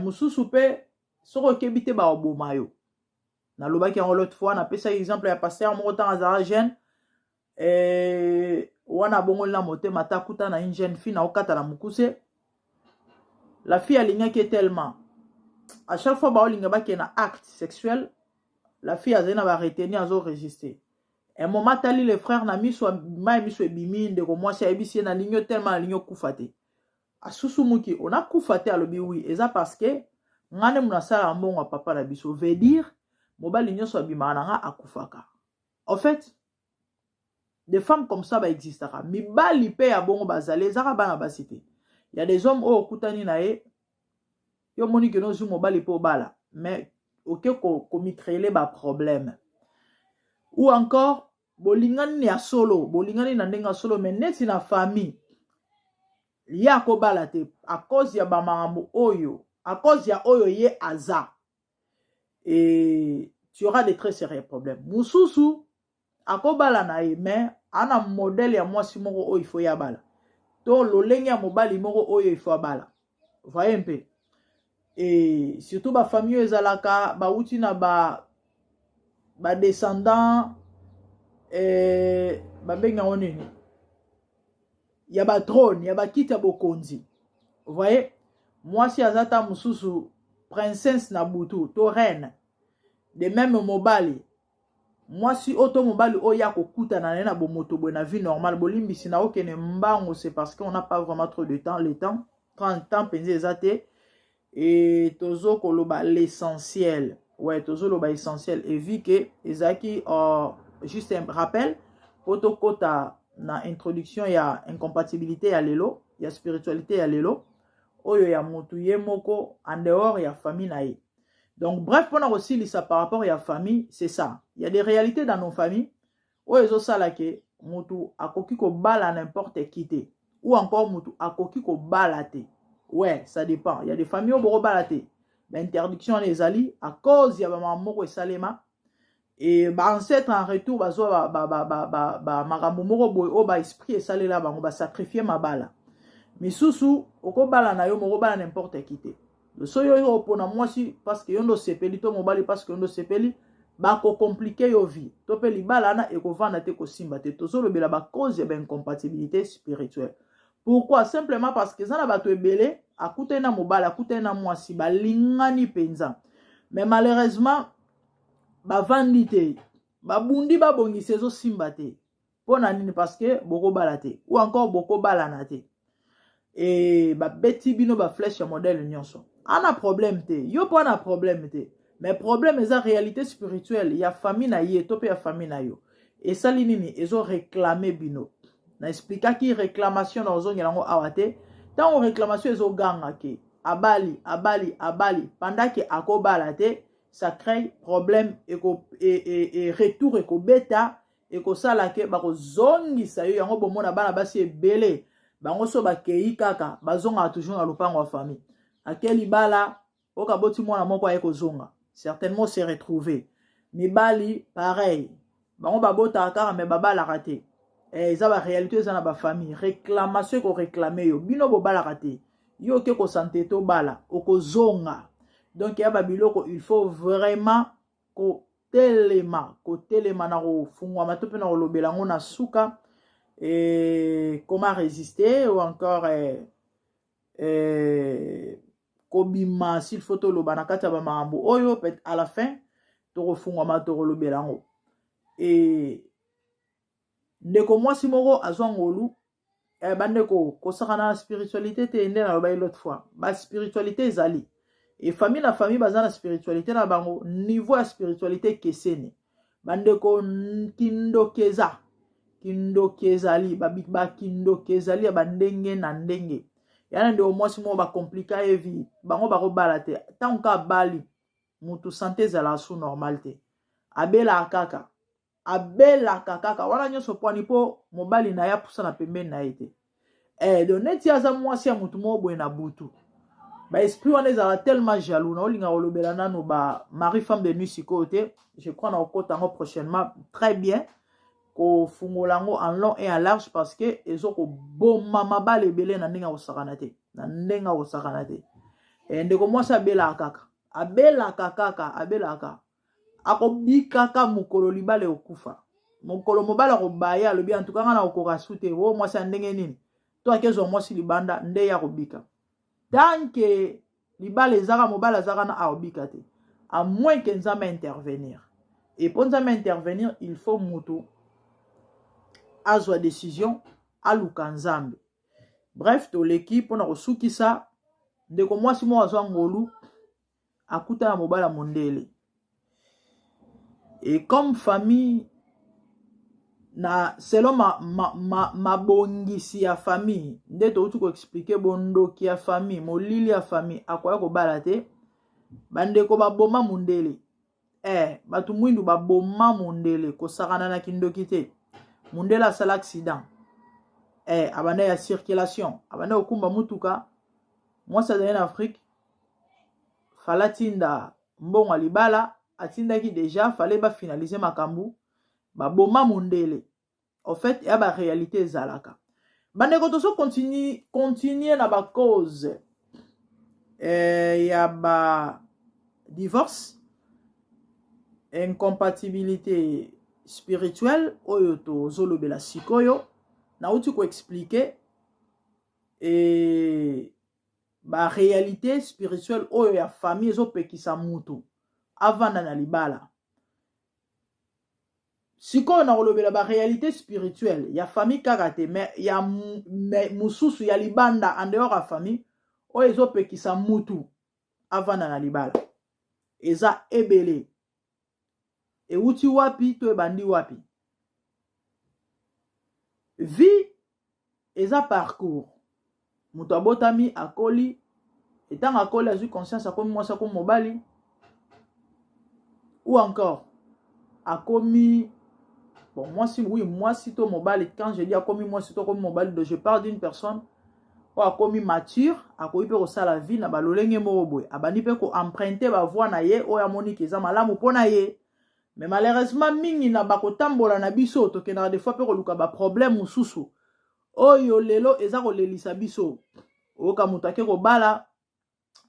S2: Mosusu mpe soki okebi te, bakoboma yo. Nalobaki yango l'autre fois, napesaki exemple ya pasteur moko ntango azalaka jeune. Wana abongoli na motema ata akuta na une jeune fille. Na okata na mokuse, la fille alingaki ye tellement. À chaque fois baolinga bakende na acte sexuel, la fille azali na baretenue, azorésister. Un moment atali le frère na miso, mai miso ebimi. Ndeko mwasi ayebisi ye: "Nalingi yo tellement, nalingi okufa te." Asusumuki: "Onakufa te?" Alobi: "Oui, eza parce que nga nde moto asalaka mbongo ya papa na biso, veut dire mobali nyonso abimaka na nga akufaka." En fait, des femmes comme ça baexistaka, mibali mpe ya bongo bazali, ezaka bana basi te. Ya des hommes oyo okutani na ye, yo moni keno ozwi mobali mpo obala, mais oke komicréer baproblème. Ou encore bolingani ya solo, bolingani na ndenge ya solo, mais neti na famille ye akobala te à cause ya bamakambo oyo, à cause ya oyo ye aza, et tu auras de très sérieux problèmes. Mosusu akobala na ye, mais ana modèle ya mwasi moko oyo ifo ye abala, to lolenge ya mobali moko oyo ifo abala, voye mpe. Et surtout bafamille oyo ezalaka bawuti na ba badescendant eh, babengi yango nini, ya batrône, ya bakiti ya bokonzi, voye. Mwasi aza ta mosusu princesse na butu to reine. De même mobali, mwasi oyo to mobali oyo akokutana na ye na bomoto boye na vie normale. Bolimbisi na okende mbango, c'est parce qu'on n'a pas vraiment trop de temps, le temps, 30 temps mpenza eza te. E tozo koloba l'essentiel, ouais, tozoloba essentiel. Et vu que ezalaki juste un rappel po tokɔta na introduction ya incompatibilité ya lelo, ya spiritualité ya lelo oyo ya motu ye moko en dehors ya famille na ye. Donc bref, mpona kosilisa par rapport ya famille, c'est ça: il y a des réalités dans nos familles oyo ezosala ke motu akoki kobala n'importe qui te, ou encore motu akoki kobala te. Ouais, ça dépend. Il y a des familles oyo bokobala te, bainterdiction wana ezali à cause ya bamama moko esalema e baancêtre en retour bazwa makambo moko boye oyo baesprit esalela bango, basacrifie mabala misusu. Okobala na yo moko, obala n'importe qui te. Soki oyo opona mwasi parce que yo nde osepeli, to mobali parce que yo nde osepeli, bakocompliquer yo vie, to mpe libala wana ekovanda te, kosimba te. Tozolobela bacause ya baincompatibilité spirituelle. Pourquoi? Simplement parce que eza na bato ebele akutani na mobali, akutani na mwasi, balingani mpenza, mais malheureusement bavandi te, babundi, babongisa, ezosimba te. Mpo na nini? Parce que bokobala te, ou encore bokobalana te. E babeti bino baflèche ya modèle nyonso, ana problème te, yo mpo ana problème te, mais problème eza réalité spirituelle ya famille na ye to mpe ya famille na yo. Esali nini? Ezoréclame bino. Na expliquaki réclamation, na ozongela yango awa te. Ntango réclamation ezoganga ke abali, abali, abali pendant ke akobala te, ça crée problème eko, e retour ekobeta, ekosala ke bakozongisa yo yango. Bomona bana basi ebele, bango so bakei kaka, bazongaka toujours na lopango ya famille. Ake libala, oyo aboti mwana moko, aye kozonga, certainement se retrouver. Mibali pareil, bango babotaka kaka me babalaka te. Eza baréalité, eza na bafamille. Réclamation ekoréclame yo, bino bobalaka te, yo oke kosante tobala, okozonga. Donc ya babiloko, il faut vraiment kotelema, kotelema na kofungwama to mpe na kolobela yango na suka. Et comment résister ou encore kobima, s'il faut toloba na kati ya bamakambo oyo, peut à la fin tokofungwama, tokolobela yango. E ndeko mwasi moko azwa ngolu. Bandeko, kosaka na spiritualité te. Nde nalobaki l'autre fois, baspiritualité ezali e famille na famille baza na spiritualité na bango, niveau ya spiritualité ekeseni. Bandeko, kindoki eza, kindoki ezali, bakindoki ezali ya bandenge na ndenge. Yana ndeko mwasi moko bacompliquer ye vie, bango bakobala te. Ntango ka abali mutu, santé ezalaka su normal te, abelaka kaka, abelaka kaka wana nyonso pwani mpo mobali na ye apusana pembeni na ye te. Donc neti aza mwasi ya mutu moko boye na butu, baesprit wana ezalaka tellement jaloux. Na olinga kolobela nano ba mari femme de nuit sikoyo te, je crois na kokota yango prochainement très bien, kofungola yango en long et en large, parce que ezokoboma mabala ebele na ndenge akosakana te, na ndenge akosakana te. Ndeko mwasi abelaka kaka, abelaka kaka, abelaka, akobikaka. Mokolo libala ekokufa, mokolo mobali akobaya, alobi: "Antuka nga na kokoka su te, o mwasi ya ndenge nini?" To akezwa mwasi libanda nde ye akobika. Tant que Libala ezaka, mobali azaka na aobika te, à moins que Nzambe intervenir. Et mpo Nzambe intervenir, il faut mutu azwa décision, aluka Nzambe. Bref, toleki mpona kosukisa. Ndeko mwasi moko azwa ngolu, akuta na mobali ya mondele. Et comme famille na selon mabongisi ma, ma, ya famille nde touti koexpliquer, bondoki ya famille, molili ya famille, akoya kobala te. Bandeko, baboma mondele. Bato mwindu baboma mondele, kosakana na kindoki te. Mondele asala accident, abanda ya circulation, abanda kokumba mutuka. Mwasi azali na Afrique, fallait atinda mbongo ya libala, atindaki déjà, fallait bafinaliser makambo, baboma mondele. En fait, ya baréalité ezalaka. Bandeko, tozo continue na bacause ya ba divorce, incompatibilité spirituelle oyo tozolobela sikoyo. Nauti koexpliquer e baréalité spirituelle oyo ya famille ezopekisa mutu avanda na libala. Sikoyo na kolobela baréalité spirituelle ya famille kaka te, mais ya mosusu ya libanda, en dehors ya famille, oyo ezopekisa mutu avanda na libala. Eza ebele. Ewuti wapi to ebandi wapi? Vie eza parcours. Moto abotami, akoli, etango akoli, azwi conscience, akomi mwasi, akomi mobali, ou encore akomi, bon, mwasi, oui, mwasi to mobali. Quand je dis akomi mwasi to akomi mobali, donc je parle d'une personne oyo akomi mature, akoki mpe kosala vie na balolenge moko boye, abandi mpe koemprunter bavoies na ye oyo amoniki eza malamu mpo na ye. Mais malheureusement, mingi na bakotambola na biso, tokendaka des fois mpe koluka baproblème mosusu oyo lelo eza kolelisa biso. Oyoka moto ake kobala,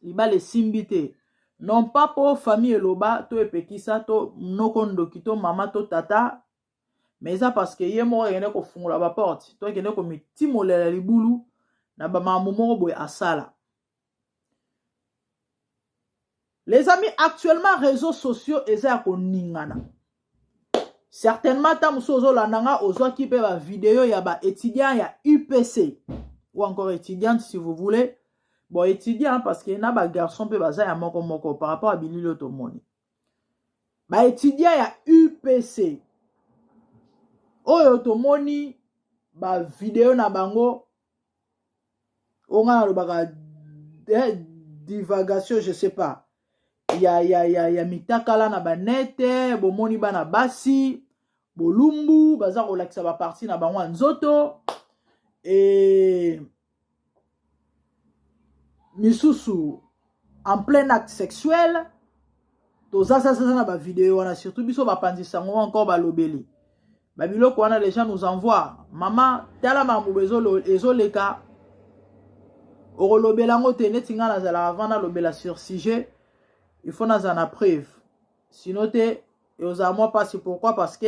S2: libala esimbi te, non pas mpo famille eloba to epekisa to noko ndoki to mama to tata, mais eza parce que ye moko akende kofungola baporte to akende komitimolela libulu na bamakambo moko boye asala. Les amis, actuellement réseaux sociaux eza ya koningana. Certainement, ntango mosusu ozolanda nga, ozwaki mpe bavideo ya baétudiant ya UPC, ou encore étudiante si vous voulez. Bon, étudiant parce que na bagarçon mpe baza ya moko moko par rapport à bilili oyo tomoni. Baétudiant ya UPC oyo tomoni bavideo na bango, oyo ngai nalobaka divagation, je sais pas, ya mitakala na banete. Bomoni bana basi bolumbu, baza kolakisa baparties na bango ya nzoto, e misusu en plein acte sexuel. Toza sasasa na bavideo wana, surtout biso bapanzisa yango encore, balobeli babiloko wana. Les gens nous envoient: "Mama, tala makambo ezoleka." Okolobela yango te. Neti ngai nazalaka, avant nalobela sur sujet, il faut nazala na preuve, sinon te ezala mwa mpasi. Pourquoi? Parce que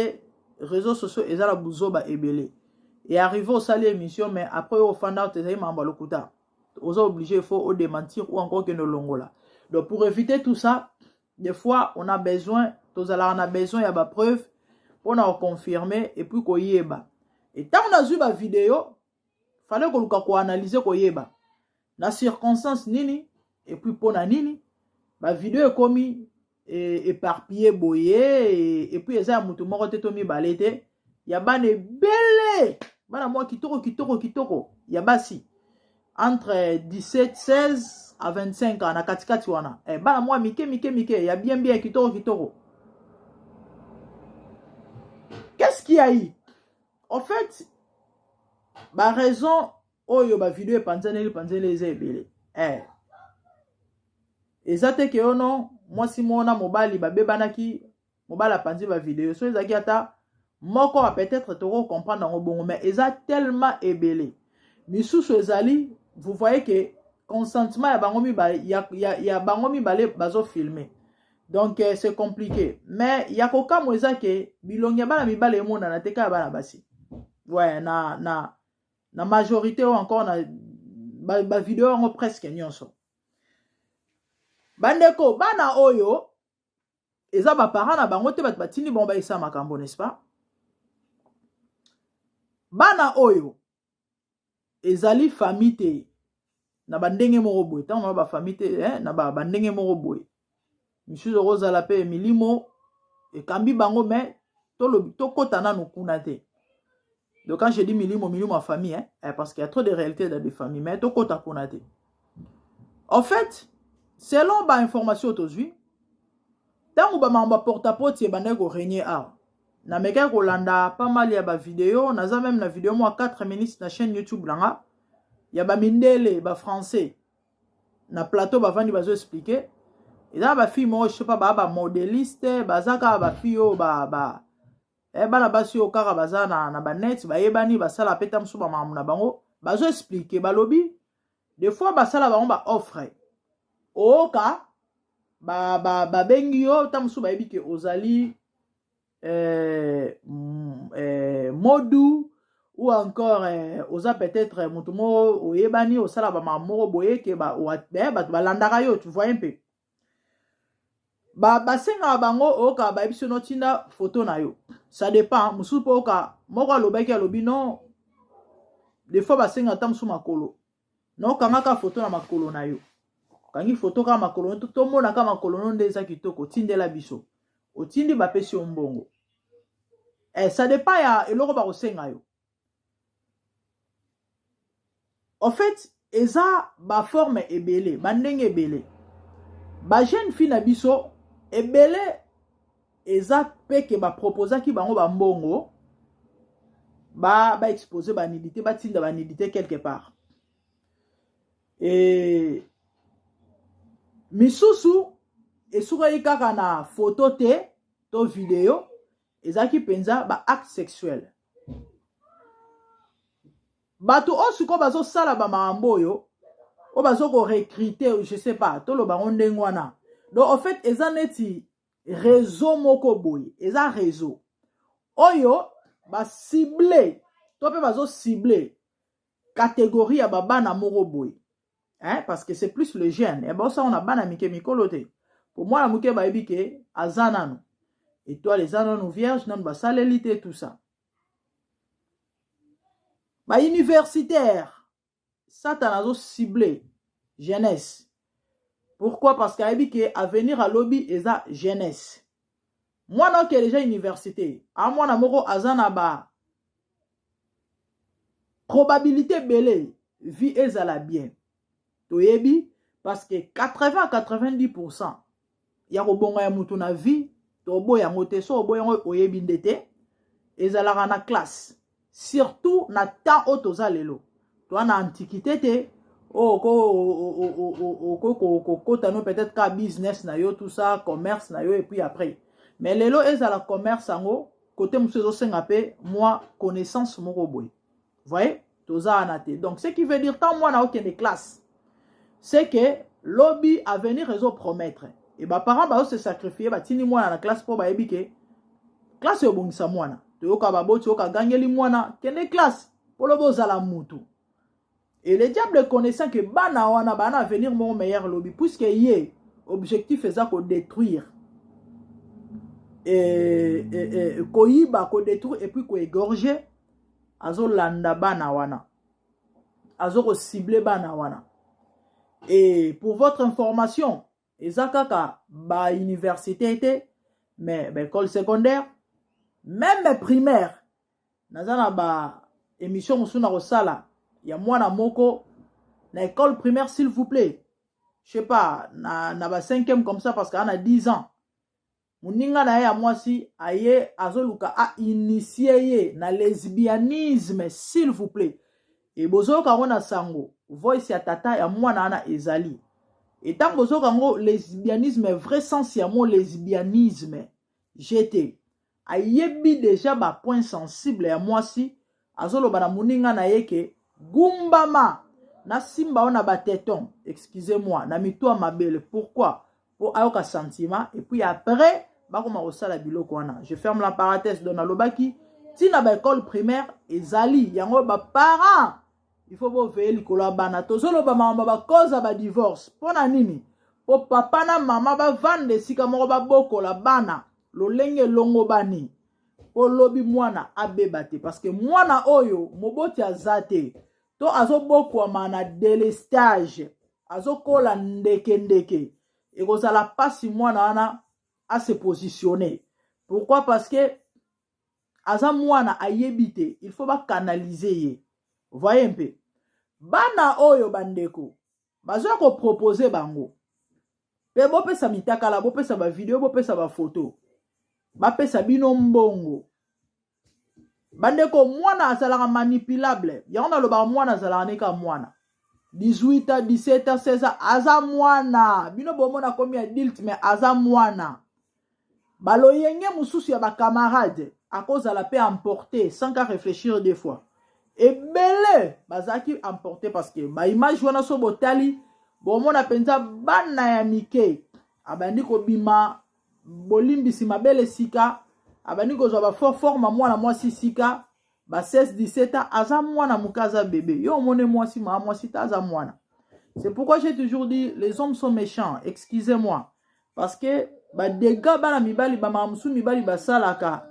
S2: réseaux sociaux eza na buzoba ebele. E arrive osali émission, mais après oyo ofanda te, ezali makambo ya lokuta, oza obligé, il faut odémentir ou encore okende olongola. Donc pour éviter tout ça, des fois on a besoin, tozalaka na besoin ya bapreuve mpona koconfirmer et puis koyeba. E ntango nazwi bavideo, fallait koluka koanalyser, koyeba na circonstance nini et puis mpona nini bavideo ekomi éparpillé boye. Et puis eza ya motu moko te to mibale te, ya bana ebele, bana mwa kitoko kitoko kitoko ya basi entre 17, 16 à 25 ans, na katikati wana, bana mwa mike mike mike ya bien bien, kitoko kitoko. Qu'est-ce qu'il y a eu en fait? Baraison oyo bavideo epanzaneli epanzaneli eza ebele. Eza te ke ono mwasi moko na mobali babebanaki, mobali apanzi bavideo. So ezalaki ata moko, peut-être tokocomprendre yango bongo, mais eza tellement ebele. Misusu ezali, vous voyez que consentement ya bango mibale, ya bango mibale bazofilmer. Donc c'est compliqué. Mais ya kokamwa eza ke bilongi ya bana mibale emonana te, kaka ya bana basi. Ouais, na majorité oyo encore na bavideo ba yango presque nyonso. Bandeko, bana oyo eza ba parents na bango te bato batindi bango bayesa makambo, n'est-ce pas? Bana oyo ezali famille te na bandenge moko boye, ntango na bafamille te eh, na bandenge moko boye misusu okozala mpe milimo ekambi bango, mais tolobi tokɔta nanu kuna te. Donc quand je dis milimo, milimo ya famille, hein, eh, parce qu'il y a trop de réalités dans des familles, mais tokɔta kuna te. En fait, selon bainformation tozwi, ntango bamakambo ya porte-à-porte ebandaki korégner awa, namekaki kolanda pas mal ya bavideo. Naza même na video mwa 4 minutes na chaîne YouTube na nga ya bamindele, bafrançais na plateau bavandi bazoexpliquer. Eza na bafille moko, je sais pas, baa bamodéliste, baza kaka bafille oyo ba bana basi oyo kaka baza na banet, bayebani, basala pe ta mosusu bamakambo na bango. Bazoexpliquer, balobi des fois basala bango baoffre, ooka babengi ba yo ta mosusu, bayebi ke ozali modu ou encore oza peut-être moto moko oyebani, osala bamakambo moko boye ke bato balandaka yo, tu vois un peu. Basengaka bango, oyoka bayebi so notinda photo na yo, ça dépend. Mosusu mpo oyoka moko alobaki, alobi non, des fois basengaka ta mosusu makolo, nokangaka photo na makolo na yo, okangi photo kaka makolo, tomonaka makolo no nde eza kitoko, otindela biso, otindi, bapesi yo mbongo. Ça dépend ya eloko bakosenga yo. En fait, eza baforme ebele, bandenge ebele. Bajeune fille na biso ebele eza mpe ke baproposaki bango bambongo, baexpose ba banudité, batinda banudité quelque part. E misusu esukaki kaka na photo te to video, ezalaki mpenza baacte sexuel. Bato oyo sikoyo bazosala bamakambo oyo bazokorecruter, je sais pas toloba ngo ndenge wana. Donc en fait, eza neti réseau moko boye, eza réseau oyo bacible to mpe bazocible catégorie ya babana moko boye, hein? Parce que c'est plus le jeune e baosala na bana mike, mikolo te. Po mwana moke bayebi ke aza nanu étoile, eza nanu vierge, nanu basaleli te, tout ça. Bauniversitaire, Satan azocible jeunesse. Pourquoi? Parce que ayebi ke avenir alobi eza jeunesse. Mwana oke déjà université, a mwana moko aza na ba probabilité ebele vie ezala bien. Toyebi parce que 80 à 90% ya kobonga ya mutu na vie, toboya yango te. So oboya yango, oyebi nde te, ezalaka na classe, surtout na temps oyo toza lelo. Toa na antiquité te oyo okokota no peut-être ka business na yo, tout ça, commerce na yo, et puis après. Mais lelo ezala commerce yango, côté mosusu ezosenga mpe mwa connaissance moko boye, voyez, toza wana te. Donc ce qui veut dire, tant mwana okende classe, c'est que lobi avenir ezopromettre. E baparent bazose sacrifier, batindi mwana na classe mpo bayebi ke classe ebongisa mwana. Toyoka baboti oyoka gangeli mwana kende classe mpo lobi ozala mutu. Et le diable, connaissant que bana wana bana avenir moko meilleur lobi, puisque ye objectif eza kodétruire, koyiba, kodétruire et puis koégorger, azolanda bana wana, azokocible bana wana. Et pour votre information, eza kaka bauniversité te, mais baécole secondaire, même primaire. Naza na ba émission mosusu na kosala ya mwana moko na école primaire, s'il vous plaît, je sais pas, na ba cinquième comme ça, parce que ana 10 ans, moninga na ye ya mwasi aye azoluka ainitier ye na lesbianisme, s'il vous plaît. E bozoyoka yango na sango, voice ya tata ya mwana wana ezali. Etango bozoyoka yango, lesbianisme, vrai sens ya mot lesbianisme, gt ayebi déjà bapoint sensible ya mwasi, azoloba na moninga na ye ke gumbama, nasimba o na batéton, excusez-moi, na mito ya mabele. Pourquoi? Mpo ayoka sentiment et puis après bakoma kosala biloko wana. Je ferme la parenthèse. Donc nalobaki ntina baécole primaire ezali yango. Baparent, il faut boveiller likolo ya bana. Tozoloba makambo bacause ya badivorce mpo na nini? Mpo papa na mama bavanda esika moko, babokola bana lolenge elongobani, mpo lobi mwana abeba te, parce que mwana oyo moboti aza te to azobokwama na delestage, azokola ndeke ndeke, ekozala mpasi mwana wana ase positionner. Pourquoi? Parce que aza mwana, ayebi te, il faut bacanaliser ye. Voye mpe bana oyo, bandeko, bazoya koproposer bango mpe bopesa mitakala, bopesa bavideo, bopesa bafoto, bapesa bino mbongo. Bandeko, mwana azalaka manipulable. Yango nalobaka, mwana azalaka neka mwana 18 ans, 17 ans, 16 ans, aza mwana. Bino bomona komi adulte, mais aza mwana. Baloyenge mosusu ya bacamarade akozala mpe emporté sans ka réfléchir deux fois. Ebele bazalaki emporté, parce que baimage wana, so botali, bomona mpenza bana ya mike abandi kobima, bolimbisi, mabele sika, abandi kozwa baforme mwana mwasi sika, ba 16, 17 ans, aza mwana moke, aza bébé. Yo omoni mwasi, maa mwasi te, aza mwana. C'est pourquoi j'ai toujours dit, les hommes sont méchants, excusez-moi, parce que badégâts bana mibali, bamama mosusu mibali basalaka,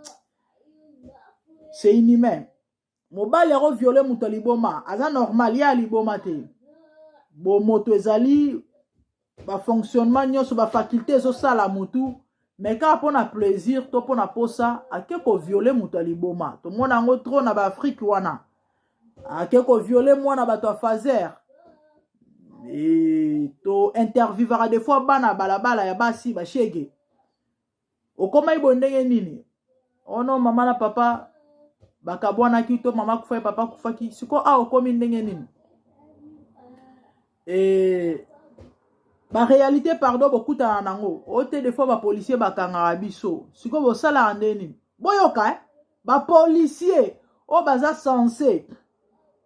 S2: c'est inhumain. Mobali akovioler moto ya liboma, aza normal, ye aliboma te. Bomoto ezali bafonctionnement nyonso, bafaculté ezosala motu, mais kaka mpona plaisir to mpona posa, ake kovioler moto ya liboma. Tomona yango trop na baAfrique wana, ake kovioler mwana bato ya faser. E, to interviewaka des fois bana balabala ya basi bashege. Okomai boye ndenge nini? Ono mama na papa bakabwanaki, to mama akufaki, papa akufaki. Sikoyo awa okomi ndenge nini? E, baréalité, pardon, bokutana nango o te. Des fois bapolicier bakangaka biso. Sikoyo bosalaka nde nini? Boyoka, eh? Bapolicier oyo baza censé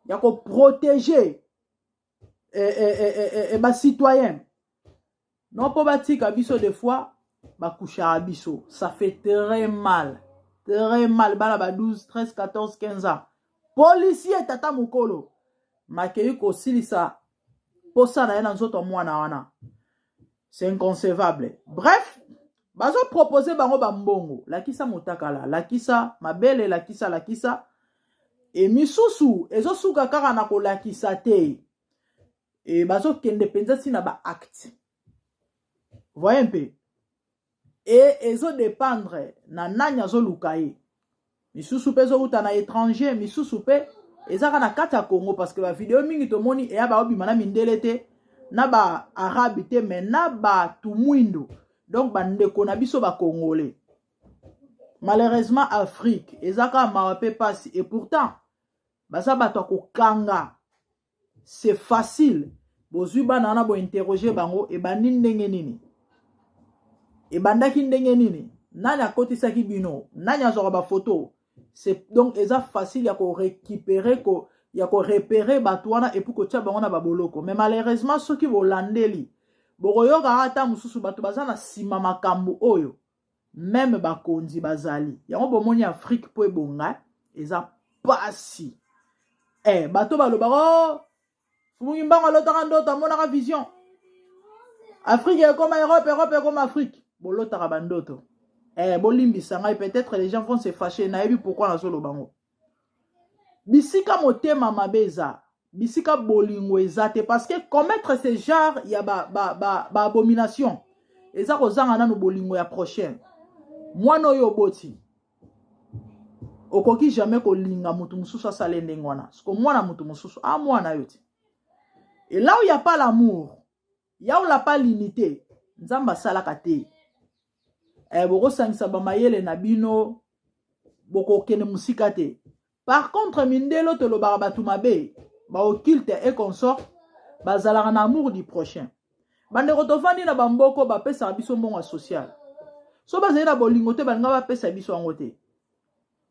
S2: ya koprotéger bacitoyen, non, mpo batika biso, des fois bakushaka biso. Ça fait très mal, très mal. Bana ba 12, 13, 14, 15 ans, policier tata mokolo makei kosilisa posa na ye na nzoto ya mwana wana, c'est inconcevable. Bref, bazopropose bango bambongo, lakisa motakala, lakisa mabele, lakisa, lakisa. E misusu ezosuka kaka na kolakisa te, e bazokende mpenza ntina baacte. Voye mpe e ezodépendre na nani azoluka ye. Misusu mpe ezowuta na étranger, misusu mpe ezaka na kati ya Congo, parce que bavideo mingi tomoni eya baobima na mindele te, na baarabe te, mais na bato mwindo, donc bandeko na biso bacongolais. Malheureusement, Afrique eza kaka mawa mpe pasi. Et pourtant baza bato ya kokanga, c'est facile. Bozwi bana wana, bointerroger bango, ebandi ndenge nini, ebandaki ndenge nini, nani akotisaki bino, nani azwaka bafoto. Donc eza facile ya korécupérer, ya korepérer bato wana et puis kotia bango na baboloko. Mais malheureusement, soki bolandeli, bokoyokaka ata mosusu bato baza na nsima makambo oyo, même bakonzi bazali yango. Bomoni, Afrique mpo ebonga eza pasi. Bato balobaka, oh, fumungi mbango alotaka ndoto, amonaka vision, Afrique ekoma Europe, Europe ekoma Afrique. Bolotaka bandoto. Bolimbisa ngai, peut-être les gens vont se fâcher, nayebi pourquoi nazoloba ngo. Bisika motema mabe eza, bisika bolingo eza te, parce que commettre ce genre ya ba abomination ba, ba eza kozanga nanu bolingo ya prochain. Mwana oyo oboti, okoki jamais kolinga motu mosusu asala ndenge wana. Siko mwana motu mosusu a mwana yo te. Et là où y a pas l'amour, ya où la pas l'unité, Nzambe asalaka te. Bokosangisa bamayele na bino, bokokende mosika te. Par contre, mindele, tolobaka bato mabe, baocculte et consort, bazalaka na amour du prochain. Bandeko, tovandi na bamboko, bapesaka biso mbongo ya social. So bazali na bolingo te, balinga bapesa biso yango te.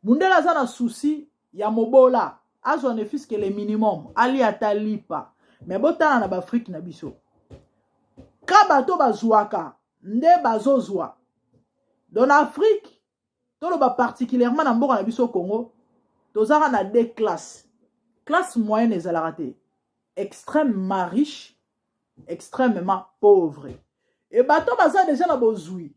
S2: Mundele aza na souci ya mobola azwa ne fût-ce que le minimum, alia ata lipa. Mais botala na baAfrique na biso, ka bato bazwaka nde bazozwa. Donc na Afrique, toloba particulièrement na mboka na biso Congo, tozaka na deux classes. Classe moyenne ezalaka te, extrêmement riche, extrêmement pauvre. E bato baza deja na bozwi,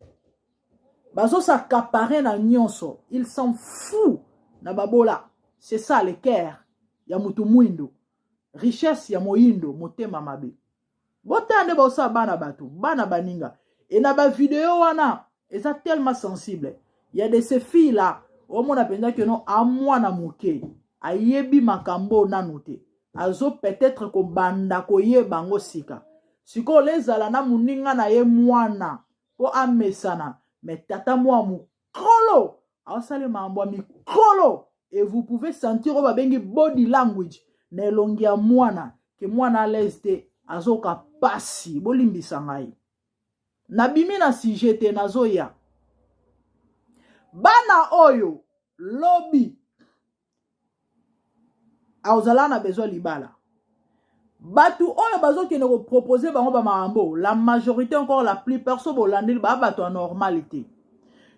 S2: bazos'accaparer na nyonso, il s'en fout na babola. C'est ça le cœur ya mutu mwindo, richesse ya moyindo, motema mabe. Botala nde baosala bana bato, bana baninga. E na bavideo wana eza tellement sensible. Ya de ces filles là, omona mpenza que non, amwana moke, ayebi makambo nanu te, azo peut-être kobanda koyeba yango sika sikoyo. Lezala na moninga na ye mwana mpo amesana, mais tata mwa mokolo aosala makambo ya mikolo, et vous pouvez sentir oyo babengi body language na elongi ya mwana, que mwana à l'aise te, azoka pasi. Bolimbisa ngai, nabimi na sujet te. Nazoya bana oyo lobi azala na besoin libala. Bato oyo bazokende koproposer bango bamakambo, la majorité, encore la plupart, so bolandeli, baa bato ya normal te.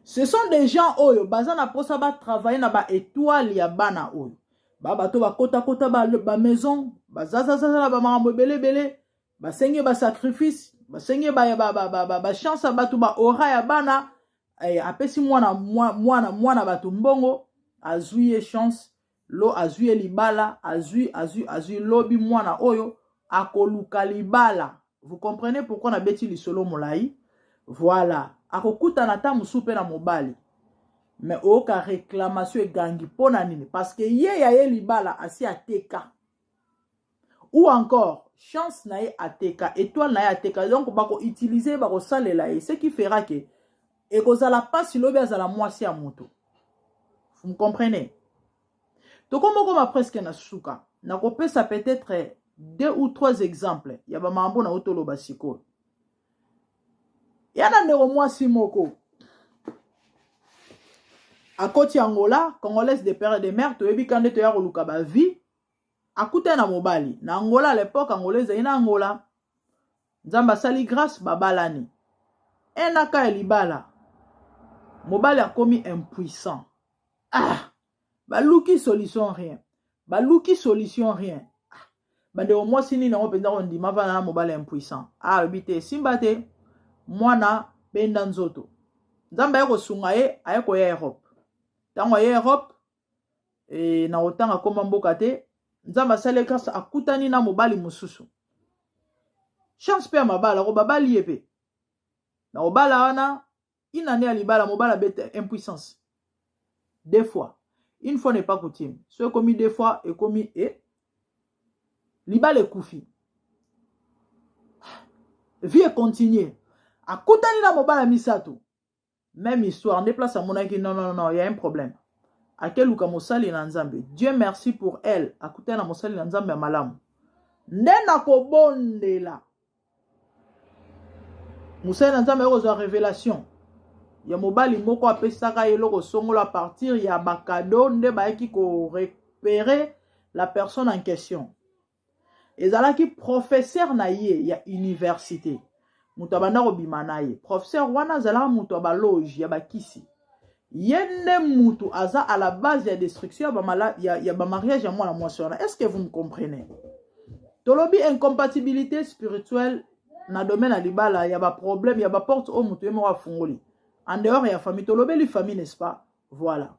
S2: Ce sont des gens oyo baza na mposa batravailler na baétoile ya bana oyo. Ba bato bakotakota bamaison, bazazazaza na bamakambo ebele ebele, basengi basacrifice, basengi bachance ya bato, baaura ya bana. Apesi mwana mwana mwana bato mbongo, azwi ye chance lo, azwi ye libala, azwi, azwi, azwi. Lobi mwana oyo akoluka libala. Vous comprenez pourquoi nabeti lisolo molai? Voilà, akokutana ata mosusu mpe na mobali, mais oyoka réclamation egangi. Mpo na nini? Parce que ye ya ye libala asi ateka, ou encore chance na ye ateka, étoile na ye ateka. Donc bakoutiliser, bakosalela ye, ce qui fera que ekozala mpasi lobi azala mwasi ya moto. Vous me comprenez? Tokomokoma presque na suka. Nakopesa peut-être deux ou trois exemples ya bamakambo na otoloba sikoyo. Ya na ndeko mwasi moko akoti Angola, Congolaise de père et de mère, toyebi ka nde toya koluka bavie. Akutani na mobali na Angola. À l'époque Angola ezali na Angola. Nzambe asali grâce, babalani. Enaka ya libala, mobali akomi impuissant. Ah, baluki solution, rien. Baluki solution, rien. Ah, bandeko, mwasi nini yango mpenza kondima vana na mobali impuissant? Ah, alobi te, esimba te. Mwana benda nzoto, Nzambe aye kosunga ye, aye koya Europe. Ntango aye Europe, na kotanga komba mboka te, Nzambe asali grâce, akutani na mobali mosusu, chance mpe ya mabala ko babali ye mpe. Na kobala wana, inane ya libala, mobali abeta impuissance deux fois. Une fois n'est pas coutume. So ekomi deux fois, ekomi e libala ekufi. Vie econtinue, akutani na mobali ya misato, même histoire. Nde place amonaki non, non, non, y a un problème. Akeluka mosali na Nzambe. Dieu merci pour elle, akutani na mosali na Nzambe ya malamu. Nde na kobondela, mosali na Nzambe akozwa révélation ya mobali moko apesaka ye eloko songolo à partir ya bacadeau. Nde bayaki korepérer la personne en question, ezalaki professeur na ye ya université. Moto abanda kobima na ye, professeur wana, azalaka moto ya baloge ya bakisi. Ye nde mutu aza à la base ya destruction ya bamariage ya mwana mwasi wana. Est ce que vous me comprenez? Tolobi incompatibilité spirituelle na domaine ya libala, ya baproblème, ya baporte oyo moto ye moko afungoli en dehors ya famille. Tolobeli famille, n'est-ce pas? Voilà,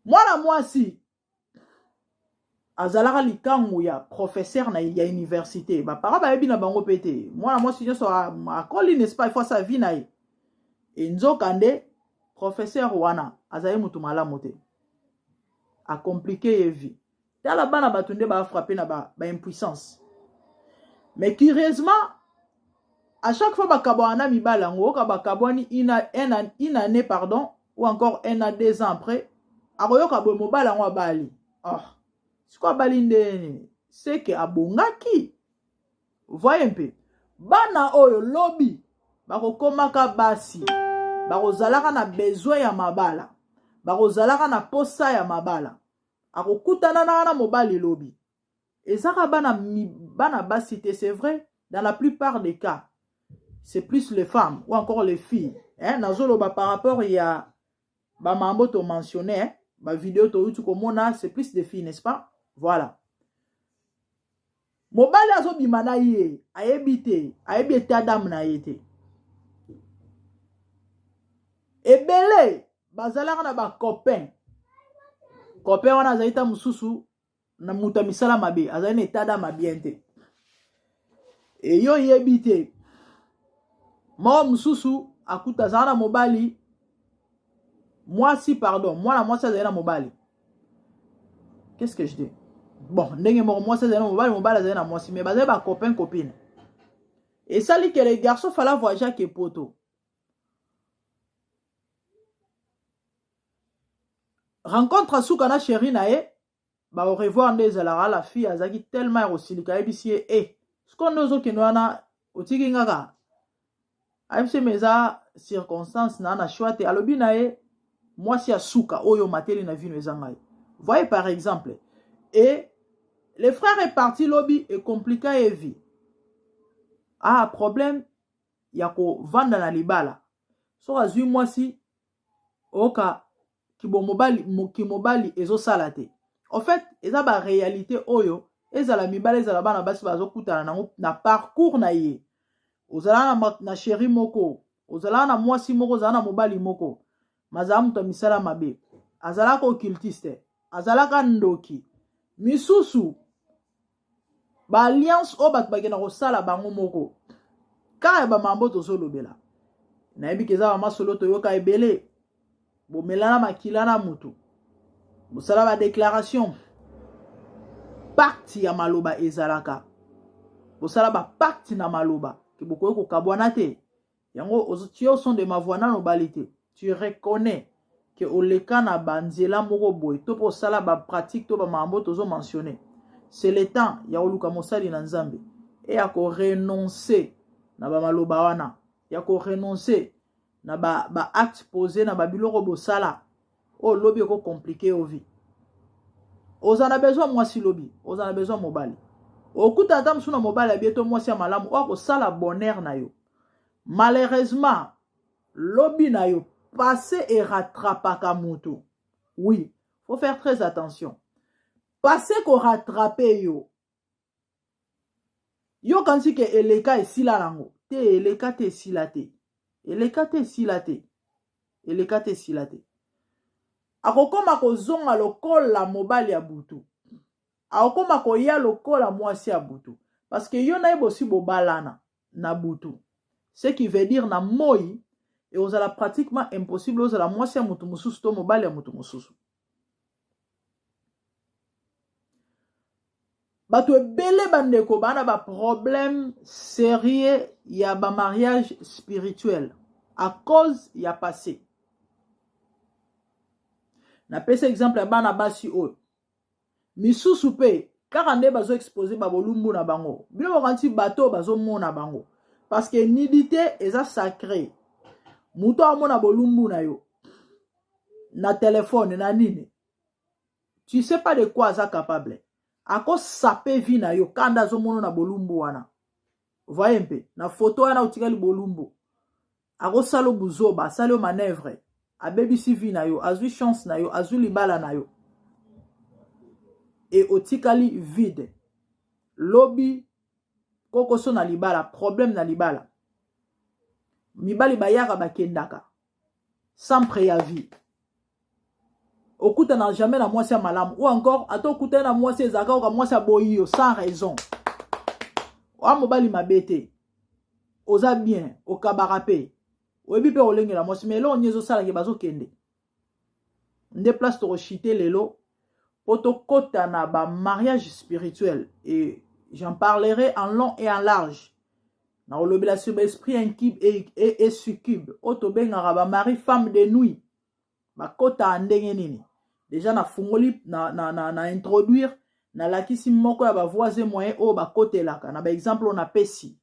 S2: mwana mwasi azalaka likangu ya professeur na ya université. Baparent bayebi na bango mpe te. Mwana mwasi nyonso akoli, n'est-ce pas, il faut sa vie na ye. E nzoka nde professeur wana azali motu malamu te, acompliquer ye vie. Tala bana bato nde bafrapper na baimpuissance ba. Mais curieusement, à chaque fois bakabwana na mibali yango, oyoka bakabwani une année, pardon, ou encore un à 2 ans après, akoyoka boye mobali yango abali. Oh, sikoyo abali nde nini? Seke abongaki. Voye mpe bana oyo lobi bakokomaka basi, bakozalaka na besoin ya mabala, bakozalaka na posa ya mabala. Akokutana na wana mobali lobi. Ezaka bana, bana basi te. C'est vrai, dans la plupart des cas c'est plus les femmes ou encore les filles, hein? Nazoloba par rapport ya bamambo tomentionne, hein? Bavideo touti komona, c'est plus des filles, n'est-ce pas? Voilà, mobali azobima na ye, ayebi te, ayebi état d'âme na ye te. Ebele bazalaka na bacopain. Copain wana azali ta mosusu na moto ya misala mabe, azali na etat d'âme bien te. E yo oyebi te. Moko mosusu akuta azala na mobali, mwasi, pardon, mwana mwasi azali na mobali. Qu'est-ce que je dis? Bon, ndenge moko mwasi azali na mobali, mobali azali na mwasi, mais bazali ba copain copine. Esali que le garçon fallait voyager ke poto. Rencontre suka na chéri na ye, ba au revoir nde ezalaka. La fille azalaki tellement ya kosilika, ayebisi ye: "E sikoyo nde ozokende wana, otiki ngaka." Ayebisi ye: "Mais eza circonstance na choix te." Alobi na ye: "Mwasi ya suka oyo omateli na vino eza ngai." Voyez, par exemple. Et le frère est parti, lobi ecompliqua ye vie. Ah, problème ya kovanda na libala. Soki azwi mwasi, oyoka kibomobali, kimobali ezosala te. En fait, eza baréalité oyo ezala mibali, ezala bana basi, bazokutana nango na parcours na ye. Ozala na chéri moko, ozalaka na mwasi moko, ozala na mobali moko, mazala moto ya misala mabe, azalaka occultiste, azalaka ndoki. Misusu baalliance oyo bato bakenda kosala bango moko kaka ya bamambo tozolobela. Nayebi ke eza bamasolo toyoka ebele. Bomelana makila na mutu, bosala badéclaration, pacte ya maloba ezalaka, bosala bapacte na maloba ke bokoki kokabwana te. Yango tu au son de ma voix, nano obali te, tu reconnais ke oleka na banzela moko boye to mpo osala bapratique to bamambo tozomentionne. C'est le temps ya koluka mosali na Nzambe e ya korenonce na bamaloba wana, ya korenonce na baacte ba posé na babiloko bosala oyo lobi ekocompliquer yo vie. Oza na besoin mwasi lobi, oza na besoin mobali, okuta ata mosusu na mobali abie to mwasi ya malamu oyo akosala bonheur na yo. Malheureusement, lobi na yo, passé erattrapaka motu. Oui, faut faire très attention. Passé korattrape yo, yokanisi ke eleka, esila nango te. Eleka te, esila te, eleka te, esila te, eleka te, esila te. Akokoma kozonga lokola mobali ya butu, akokoma koya lokola mwasi ya butu, parce que yo na ye bosi bobalana na butu. Ce qui veut dire, na moi ekozala pratiquement impossible ozala mwasi ya motu mosusu to mobali ya motu mosusu. Bato ebele, bandeko, baa na baproblème sérieux ya bamariage spirituel à cause ya passé. Napesa exemple ya bana basi oyo misusu mpe kaka nde bazoexpose babolumbu na bango. Bino bokanisi bato oyo bazomona bango, parce que nudité eza sacré. Moto amona bolumbu na yo na telefone na nini, tu sais pas de quoi aza capable. Akosape vie na yo kanda azomona na bolumbu wana. Voye mpe na foto wana otikali bolumbu, akosala buzoba, asali yo manœuvre, abebisi vie na yo, azwi chance na yo, azwi libala na yo e otikali vide. Lobi kokoso na libala, problème na libala, mibali bayaka, bakendaka sans préavis. Okutana jamais na mwasi ya malamu, ou encore ata okutani na mwasi, ezalaka oka mwasi aboyi yo sans raison. Oa mobali mabe te, oza bien, okabaka mpe oyebi mpe kolengela mwasi, mais eloko nini ezosalaka bazokende? Nde place tokoshite lelo mpo tokɔta na bamariage spirituel, et j'en parlerai en long et en large. Nakolobela sur baesprit incube et succube oyo tobengaka bamari femme de nuit. Bakɔtaka ndenge nini? Déjà nafungoli na introduire, nalakisi moko ya bavoies et moyen oyo bakotelaka na baexemple oyo napesi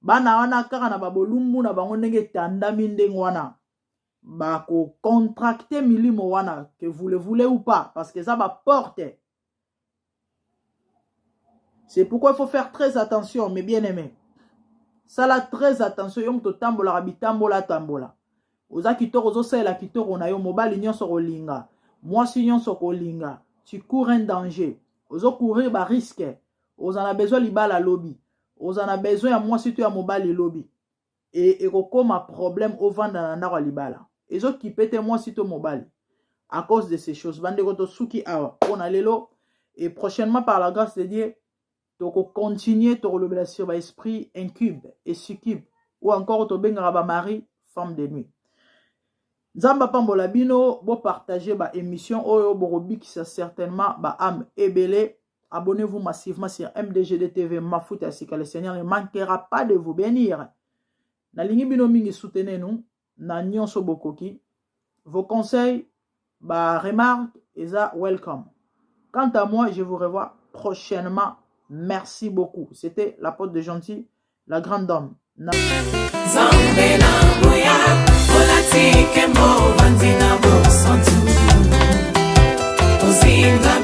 S2: bana wana kaka na babolumbu na bango ndenge etandami ndenge wana, bakocontracte milimo wana, que vous le voulez ou pas, parce que eza baporte. C'est pourquoi il faut faire très attention, mes bien-aimés. Sala très attention. Yo moto otambolaka bitambola tambola, oza kitoko, ozosalela kitoko na yo, mobali nyonso kolinga, mwasi nyonso kolinga, tu cours un danger, ozocourir barisque. Oza na besoin libala lobi, oza na besoin ya mwasi to ya mobali lobi, e ekokóma problème ovanda na ndako ya libala. Ezokipe te mwasi to mobali, à cause de ces choses. Bandeko, tosuki awa mpona lelo et prochainement, par la grâce de Dieu, tokocontinue, tokolobela sur baesprit incube et succube ou encore tobengaka bamari femme de nuit. Nzambe apambola bino. Bopartage baémission oyo, bokobikisa certainement baâme ebele. Abonnez-vous massivement sur MDGD TV Mafuta ya Sika. Le Seigneur ne manquera pas de vous bénir. Nalingi bino mingi. Soutenez nous na nyonso bokoki. Vos conseils, baremarque eza welcome. Quant à moi, je vous revois prochainement. Merci beaucoup. C'était l'apôtre de Gentil, la grande dame.
S1: Nzambe na nguya, olati nkembo, ovandi na bosantu, ozingami.